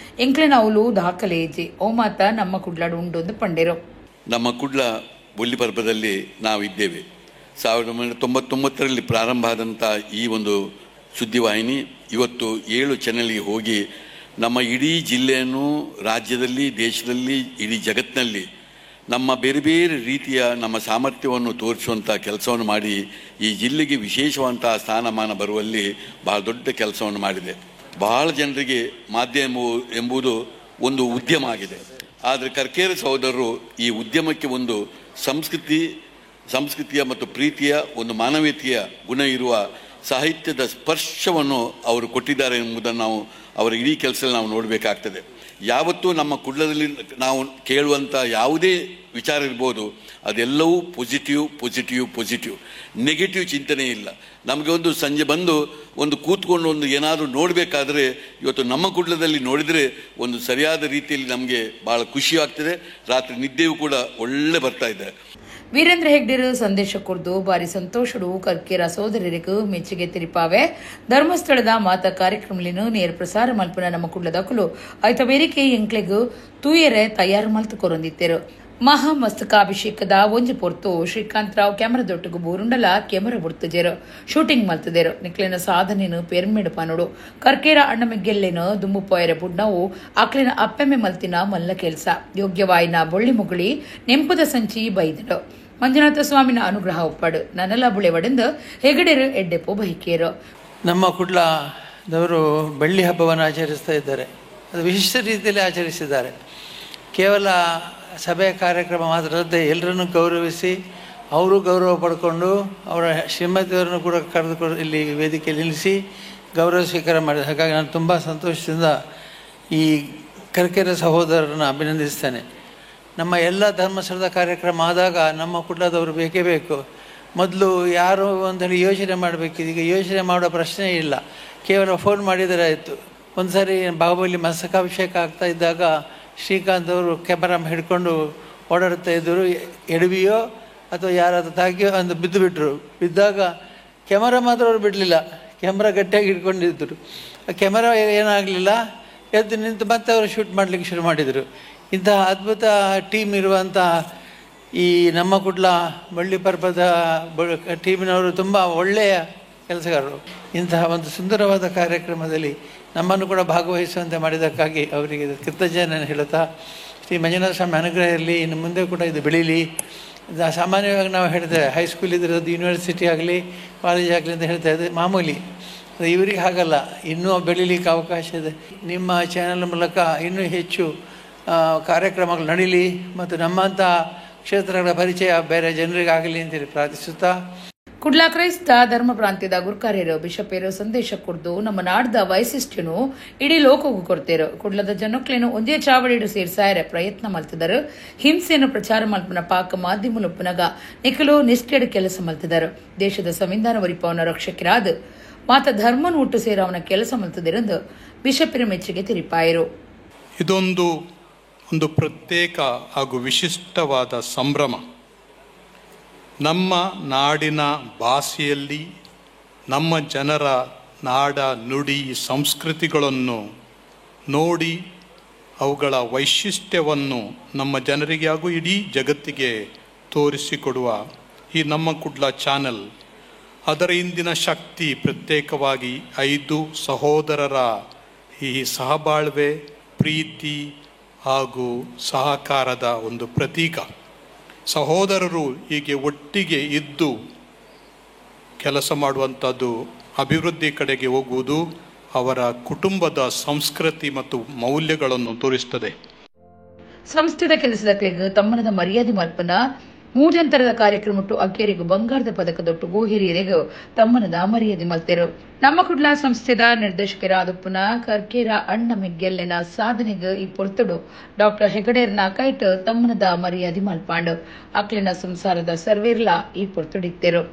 ಎಂಕ್ಲಿನವುಲು ದಾಖಲೇಜಿ ಓ ಮಾತ ನಮ್ಮ ಕುಡ್ಲಾಡು ಉಂಡು ಪಂಡೇರು. ನಮ್ಮ ಕುಡ್ಲ ಬೊಳ್ಳಿ ಪರ್ಬದಲ್ಲಿ ನಾವಿದ್ದೇವೆ. 1999ರಲ್ಲಿ ಪ್ರಾರಂಭ ಆದಂಥ ಈ ಒಂದು ಸುದ್ದಿವಾಹಿನಿ ಇವತ್ತು 7 ಚಾನೆಲ್ಗೆ ಹೋಗಿ ನಮ್ಮ ಇಡೀ ಜಿಲ್ಲೆಯನ್ನು, ರಾಜ್ಯದಲ್ಲಿ, ದೇಶದಲ್ಲಿ, ಇಡೀ ಜಗತ್ತಿನಲ್ಲಿ ನಮ್ಮ ಬೇರೆ ಬೇರೆ ರೀತಿಯ ನಮ್ಮ ಸಾಮರ್ಥ್ಯವನ್ನು ತೋರಿಸುವಂಥ ಕೆಲಸವನ್ನು ಮಾಡಿ ಈ ಜಿಲ್ಲೆಗೆ ವಿಶೇಷವಂತಹ ಸ್ಥಾನಮಾನ ಬರುವಲ್ಲಿ ಬಹಳ ದೊಡ್ಡ ಕೆಲಸವನ್ನು ಮಾಡಿದೆ. ಬಹಳ ಜನರಿಗೆ ಮಾಧ್ಯಮ ಎಂಬುದು ಒಂದು ಉದ್ಯಮ ಆಗಿದೆ. ಆದರೆ ಕರ್ಕೇರ ಸಹೋದರರು ಈ ಉದ್ಯಮಕ್ಕೆ ಒಂದು ಸಂಸ್ಕೃತಿಯ ಮತ್ತು ಪ್ರೀತಿಯ ಒಂದು ಮಾನವೀಯತೆಯ ಗುಣ ಇರುವ ಸಾಹಿತ್ಯದ ಸ್ಪರ್ಶವನ್ನು ಅವರು ಕೊಟ್ಟಿದ್ದಾರೆ ಎಂಬುದನ್ನು ನಾವು ಅವರ ಇಡೀ ಕೆಲಸದಲ್ಲಿ ನಾವು ನೋಡಬೇಕಾಗ್ತದೆ. ಯಾವತ್ತೂ ನಮ್ಮ ಕುಡ್ಲದಲ್ಲಿ ನಾವು ಕೇಳುವಂಥ ಯಾವುದೇ ವಿಚಾರ ಇರ್ಬೋದು, ಅದೆಲ್ಲವೂ ಪಾಸಿಟಿವ್, ಪಾಸಿಟಿವ್, ಪಾಸಿಟಿವ್, ನೆಗೆಟಿವ್ ಚಿಂತನೆ ಇಲ್ಲ. ನಮಗೆ ಒಂದು ಸಂಜೆ ಬಂದು ಒಂದು ಕೂತ್ಕೊಂಡು ಒಂದು ಏನಾದರೂ ನೋಡಬೇಕಾದ್ರೆ ಇವತ್ತು ನಮ್ಮ ಕುಡ್ಲದಲ್ಲಿ ನೋಡಿದರೆ ಒಂದು ಸರಿಯಾದ ರೀತಿಯಲ್ಲಿ ನಮಗೆ ಭಾಳ ಖುಷಿ ಆಗ್ತದೆ. ರಾತ್ರಿ ನಿದ್ದೆಯೂ ಕೂಡ ಒಳ್ಳೆ ಬರ್ತಾ ಇದೆ. ವೀರೇಂದ್ರ ಹೆಗ್ಡೆರು ಸಂದೇಶ ಕೊರ್ದು ಬಾರಿ ಸಂತೋಷಡು ಕರ್ಕೇರ ಸೋದರರಿಗೂ ಮೆಚ್ಚುಗೆ ತಿರಿಪಾವೆ. ಧರ್ಮಸ್ಥಳದ ಮಾತಾ ಕಾರ್ಯಕ್ರಮಲಿನ ನೇರ ಪ್ರಸಾರ ಮಲ್ಪನ ನಮ್ಮ ಕುಡ್ಲದಕುಲು ಆಯ್ತ ಬೇರಿಕೆ ಎಂಕ್ಲೆಗು ತೂಯರೆ ತಯಾರು ಮಲ್ತು ಕೊರೊಂದಿತ್ತೇರು. ಮಹಾಮಸ್ತಕಾಭಿಷೇಕದ ಒಂಜಿ ಪೊರ್ತು ಶ್ರೀಕಾಂತ್ ರಾವ್ ಕ್ಯಾಮರಾದೊಟ್ಟಿಗೂ ಬೂರುಂಡಲ ಕ್ಯಾಮರಾ ಬುಡ್ತುಜೇರು ಶೂಟಿಂಗ್ ಮಲ್ತದೇರು. ನಿಕ್ಲಿನ ಸಾಧನೆನು ಪೆರ್ಮೆಡು ಪನೋಡು. ಕರ್ಕೇರ ಅಣ್ಣಮೆಗೆಲ್ಲೇನು ದುಂಬು ಪೋಯರೆ ಬುಡ್ನವು ಆಕ್ಲಿನ ಅಪ್ಪೆಮ್ಮೆ ಮಲ್ತಿನ ಮಲ್ಲ ಕೆಲಸ ಯೋಗ್ಯವಾಯಿನ ಬೊಳ್ಳಿ ಮುಗುಳಿ ನೆಂಪುದ ಸಂಚಿ ಬೈದನು. ಮಂಜುನಾಥ ಸ್ವಾಮಿನ ಅನುಗ್ರಹ ಒಪ್ಪಾಡು ನನ್ನೆಲ್ಲ ಬುಳೆವಡೆಂದು ಹೆಗಡೆರು ಎಡ್ಡೆಪು ಬಹಿಕೇರು. ನಮ್ಮ ಕುಡ್ಲದವರು ಬೆಳ್ಳಿ ಹಬ್ಬವನ್ನು ಆಚರಿಸ್ತಾ ಇದ್ದಾರೆ. ಅದು ವಿಶಿಷ್ಟ ರೀತಿಯಲ್ಲಿ ಆಚರಿಸಿದ್ದಾರೆ. ಕೇವಲ ಸಭೆಯ ಕಾರ್ಯಕ್ರಮ ಮಾತ್ರ ಅಲ್ಲದೆ ಎಲ್ಲರನ್ನೂ ಗೌರವಿಸಿ ಅವರು ಗೌರವ ಪಡ್ಕೊಂಡು ಅವರ ಶ್ರೀಮತಿಯವರನ್ನು ಕೂಡ ಕರೆದುಕೊಂಡು ಇಲ್ಲಿ ವೇದಿಕೆಯಲ್ಲಿ ನಿಲ್ಲಿಸಿ ಗೌರವ ಸ್ವೀಕಾರ ಮಾಡಿದೆ. ಹಾಗಾಗಿ ನಾನು ತುಂಬ ಸಂತೋಷದಿಂದ ಈ ಕರ್ಕೇರ ಸಹೋದರರನ್ನು ಅಭಿನಂದಿಸ್ತೇನೆ. ನಮ್ಮ ಎಲ್ಲ ಧರ್ಮಸ್ಥಳದ ಕಾರ್ಯಕ್ರಮ ಆದಾಗ ನಮ್ಮ ಕುಡ್ಲದವರು ಬೇಕೇ ಬೇಕು. ಮೊದಲು ಯಾರು ಅಂತೇಳಿ ಯೋಚನೆ ಮಾಡಬೇಕು, ಈಗ ಯೋಚನೆ ಮಾಡೋ ಪ್ರಶ್ನೆ ಇಲ್ಲ. ಕೇವಲ ಫೋನ್ ಮಾಡಿದರೆ ಆಯಿತು. ಒಂದು ಸಾರಿ ಬಾಹುಬಲಿ ಮಸ್ತಕಾಭಿಷೇಕ ಆಗ್ತಾ ಇದ್ದಾಗ ಶ್ರೀಕಾಂತ್ ಅವರು ಕ್ಯಾಮರಾ ಹಿಡ್ಕೊಂಡು ಓಡಾಡ್ತಾ ಇದ್ದರು. ಎಡವಿಯೋ ಅಥವಾ ಯಾರಾದರೂ ತಾಗಿಯೋ ಅಂದು ಬಿದ್ದು ಬಿಟ್ಟರು. ಬಿದ್ದಾಗ ಕ್ಯಾಮರಾ ಮಾತ್ರ ಅವರು ಬಿಡಲಿಲ್ಲ, ಕ್ಯಾಮ್ರಾ ಗಟ್ಟಿಯಾಗಿ ಹಿಡ್ಕೊಂಡಿದ್ದರು. ಆ ಕ್ಯಾಮರಾ ಏನಾಗಲಿಲ್ಲ, ಎದ್ದು ನಿಂತು ಮತ್ತೆ ಅವರು ಶೂಟ್ ಮಾಡಲಿಕ್ಕೆ ಶುರು ಮಾಡಿದರು. ಇಂತಹ ಅದ್ಭುತ ಟೀಮ್ ಇರುವಂಥ ಈ ನಮ್ಮ ಕುಡ್ಲ ಬಳ್ಳಿ ಪರ್ಬದ ಟೀಮಿನವರು ತುಂಬ ಒಳ್ಳೆಯ ಕೆಲಸಗಾರರು. ಇಂತಹ ಒಂದು ಸುಂದರವಾದ ಕಾರ್ಯಕ್ರಮದಲ್ಲಿ ನಮ್ಮನ್ನು ಕೂಡ ಭಾಗವಹಿಸುವಂತೆ ಮಾಡಿದ್ದಕ್ಕಾಗಿ ಅವರಿಗೆ ಕೃತಜ್ಞತೆಯನ್ನು ಹೇಳುತ್ತಾ, ಶ್ರೀ ಮಂಜುನಾಥ ಸ್ವಾಮಿ ಅನುಗ್ರಹ ಇರಲಿ, ಇನ್ನು ಮುಂದೆ ಕೂಡ ಇದು ಬೆಳೀಲಿ. ಸಾಮಾನ್ಯವಾಗಿ ನಾವು ಹೇಳ್ತೇವೆ ಹೈಸ್ಕೂಲ್ ಇದ್ರದ್ದು ಯೂನಿವರ್ಸಿಟಿ ಆಗಲಿ ಕಾಲೇಜ್ ಆಗಲಿ ಅಂತ ಹೇಳ್ತಾ ಇದ್ದೆ ಮಾಮೂಲಿ. ಇವರಿಗೆ ಹಾಗಲ್ಲ, ಇನ್ನೂ ಬೆಳೀಲಿಕ್ಕೆ ಅವಕಾಶ ಇದೆ. ನಿಮ್ಮ ಚಾನಲ್ ಮೂಲಕ ಇನ್ನೂ ಹೆಚ್ಚು ಕಾರ್ಯಕ್ರಮಗಳು ನಡೀಲಿ ಮತ್ತು ನಮ್ಮಂಥ ಕ್ಷೇತ್ರಗಳ ಪರಿಚಯ ಬೇರೆ ಜನರಿಗಾಗಲಿ ಅಂತೇಳಿ ಪ್ರಾರ್ಥಿಸುತ್ತಾ, ಕುಡ್ಲ ಕ್ರೈಸ್ತ ಧರ್ಮ ಪ್ರಾಂತ್ಯದ ಗುರುಕಾರ್ಯರು ಬಿಷಪೇರು ಸಂದೇಶ ಕೊಡ್ದು ನಮ್ಮ ನಾಡ್ದ ವೈಶಿಷ್ಟ್ಯನು ಇಡೀ ಲೋಕಗೂ ಕೊಡ್ತೇರು. ಕುಡ್ಲದ ಜನಕ್ಲೇನು ಒಂದೇ ಚಾವಡಿಡು ಸೇರ್ಸಾಯರೆ ಪ್ರಯತ್ನ ಮಲ್ತಿದರು. ಹಿಂಸೆಯನ್ನು ಪ್ರಚಾರ ಮಲ್ಪನ ಪಾಕ ಮಾಧ್ಯಮ ಪುನಗ ನಿಖಲು ನಿಷ್ಠೆಡು ಕೆಲಸ ಮಲ್ತಿದರು. ದೇಶದ ಸಂವಿಧಾನ ವರಿಪವನ ರಕ್ಷಕರಾದ ಮಾತ ಧರ್ಮನು ಒಟ್ಟು ಸೇರ ಅವನ ಕೆಲಸ ಮಲ್ತದಿರೆಂದು ಬಿಷಪಿನ ಮೆಚ್ಚುಗೆ ತಿರಿಪಾಯರು. ಇದೊಂದು ಒಂದು ಪ್ರತ್ಯೇಕ ಹಾಗೂ ವಿಶಿಷ್ಟವಾದ ಸಂಭ್ರಮ. ನಮ್ಮ ನಾಡಿನ ಭಾಷೆಯಲ್ಲಿ, ನಮ್ಮ ಜನರ ನಾಡ ನುಡಿ ಸಂಸ್ಕೃತಿಗಳನ್ನು ನೋಡಿ ಅವುಗಳ ವೈಶಿಷ್ಟ್ಯವನ್ನು ನಮ್ಮ ಜನರಿಗೆ ಹಾಗೂ ಇಡೀ ಜಗತ್ತಿಗೆ ತೋರಿಸಿಕೊಡುವ ಈ ನಮ್ಮ ಕುಡ್ಲ ಚಾನೆಲ್, ಅದರ ಹಿಂದಿನ ಶಕ್ತಿ ಪ್ರತ್ಯೇಕವಾಗಿ 5 ಸಹೋದರರ ಈ ಸಹಬಾಳ್ವೆ, ಪ್ರೀತಿ ಹಾಗೂ ಸಹಕಾರದ ಒಂದು ಪ್ರತೀಕ. ಸಹೋದರರು ಹೀಗೆ ಒಟ್ಟಿಗೆ ಇದ್ದು ಕೆಲಸ ಮಾಡುವಂಥದ್ದು, ಅಭಿವೃದ್ಧಿ ಕಡೆಗೆ ಹೋಗುವುದು ಅವರ ಕುಟುಂಬದ ಸಂಸ್ಕೃತಿ ಮತ್ತು ಮೌಲ್ಯಗಳನ್ನು ತೋರಿಸುತ್ತದೆ. ಸಂಸ್ಥೆದ ಕೆಲಸದ ಕೈಗೆ ತಮ್ಮನದ ಮರ್ಯಾದೆ ಮಲ್ಪನ ಮೂಜಂತರದ ಕಾರ್ಯಕ್ರಮಟ್ಟು ಅಕ್ಕೇರಿಗೂ ಬಂಗಾರದ ಪದಕದೊಟ್ಟು ಹಿರಿಯರಿಗೂ ತಮ್ಮನದ ಮರ್ಯಾದೆ ಮಲ್ತೆರು. ನಮ್ಮ ಕುಡ್ಲ ಸಂಸ್ಥೆದ ನಿರ್ದೇಶಕರಾದಪ್ಪನ ಕರ್ಕೇರ ಅಣ್ಣ ಮೆಗ್ಗೆಲ್ಲಿನ ಸಾಧನೆಗೆ ಈ ಪೊರ್ತುಡು ಡಾಕ್ಟರ್ ಹೆಗಡೇರ್ನ ಕೈಟ್ ತಮ್ಮನದ ಮರ್ಯಾದೆ ಮಲ್ಪಾಂಡು ಅಕ್ಲಿನ ಸಂಸಾರದ ಸರ್ವೇರ್ಲ ಈ ಪೊರ್ತುಡಿತ್ತೆರು.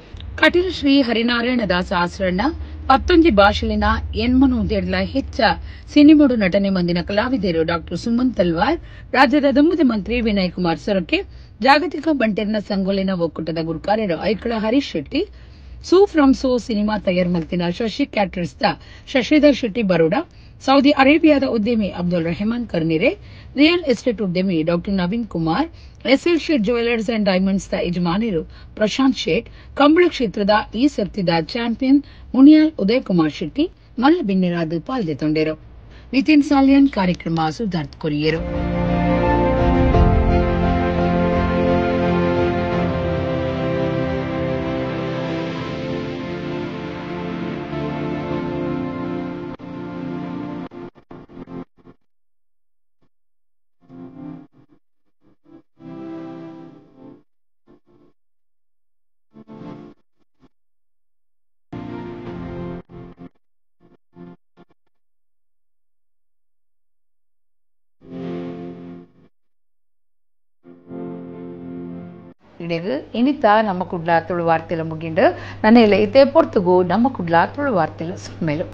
ಕಟೀಲ್ ಶ್ರೀ ಹರಿನಾರಾಯಣ ದಾಸ ಆಸರಣ್ಣ 11 ಭಾಷೆಲಿನ 81 ಹೆಚ್ಚ ಸಿನಿಮೋಡು ನಟನೆ ಮಂದಿನ ಕಲಾವಿದರು ಡಾಕ್ಟರ್ ಸುಮನ್ ತಲ್ವಾರ್, ರಾಜ್ಯದ ದುಮ್ಮದ ಮಂತ್ರಿ ವಿನಯ್ ಕುಮಾರ್ ಸೊರಕೆ, ಜಾಗತಿಕ ಬಂಟೆರ್ನ ಸಂಗೊಲಿನ ಒಕ್ಕೂಟದ ಗುರುಕಾರ್ಯರು ಐಕಳ ಹರೀಶ್ ಶೆಟ್ಟಿ, ಸೂ ಫ್ರಮ್ ಸೋ ಸಿನಿಮಾ ತಯಾರ್ ಮಲ್ತಿನ ಶಶಿ ಕ್ಯಾಟರ್ಸ್ the Shashidhar Shetty Baroda, Saudi ಅರೇಬಿಯಾದ ಉದ್ಯಮಿ ಅಬ್ದುಲ್ ರೆಹಮಾನ್ ಕರ್ನಿರೆ, ರಿಯಲ್ ಎಸ್ಟೇಟ್ ಉದ್ಯಮಿ doctor Naveen Kumar, SL Shet jewellers and diamonds the ಯಜಮಾನರು ಪ್ರಶಾಂತ್ ಶೇಟ್, ಕಂಬಳ ಕ್ಷೇತ್ರದ ಈ ಸರ್ತಿದ ಚಾಂಪಿಯನ್ ಮುನಿಯಾಲ್ ಉದಯ್ ಕುಮಾರ್ ಶೆಟ್ಟಿ ಮಲ್ಲ ಬಿನ್ನೆರಾದ ಪಾಲ್ದೆ ತೊಂಡೆರು. ನಿತಿನ್ ಸಾಲಿಯನ್ ಕಾರ್ಯಕ್ರಮ ಸುಧಾರ್ತ್ ಕೊರಿಯರು. ಇನಿತ ನಮ್ಮ ಕುಡ್ಲ ತುಳು ವಾರ್ತೆಲ ಮುಗಿಂಡು ನನ್ನೆಲ್ಲ ಇತ್ತೆ ಪೊರ್ತುಗು ನಮ್ಮ ಕುಡ್ಲ ತುಳು ವಾರ್ತೆಲ ಸುಮ್ಮೇಲು.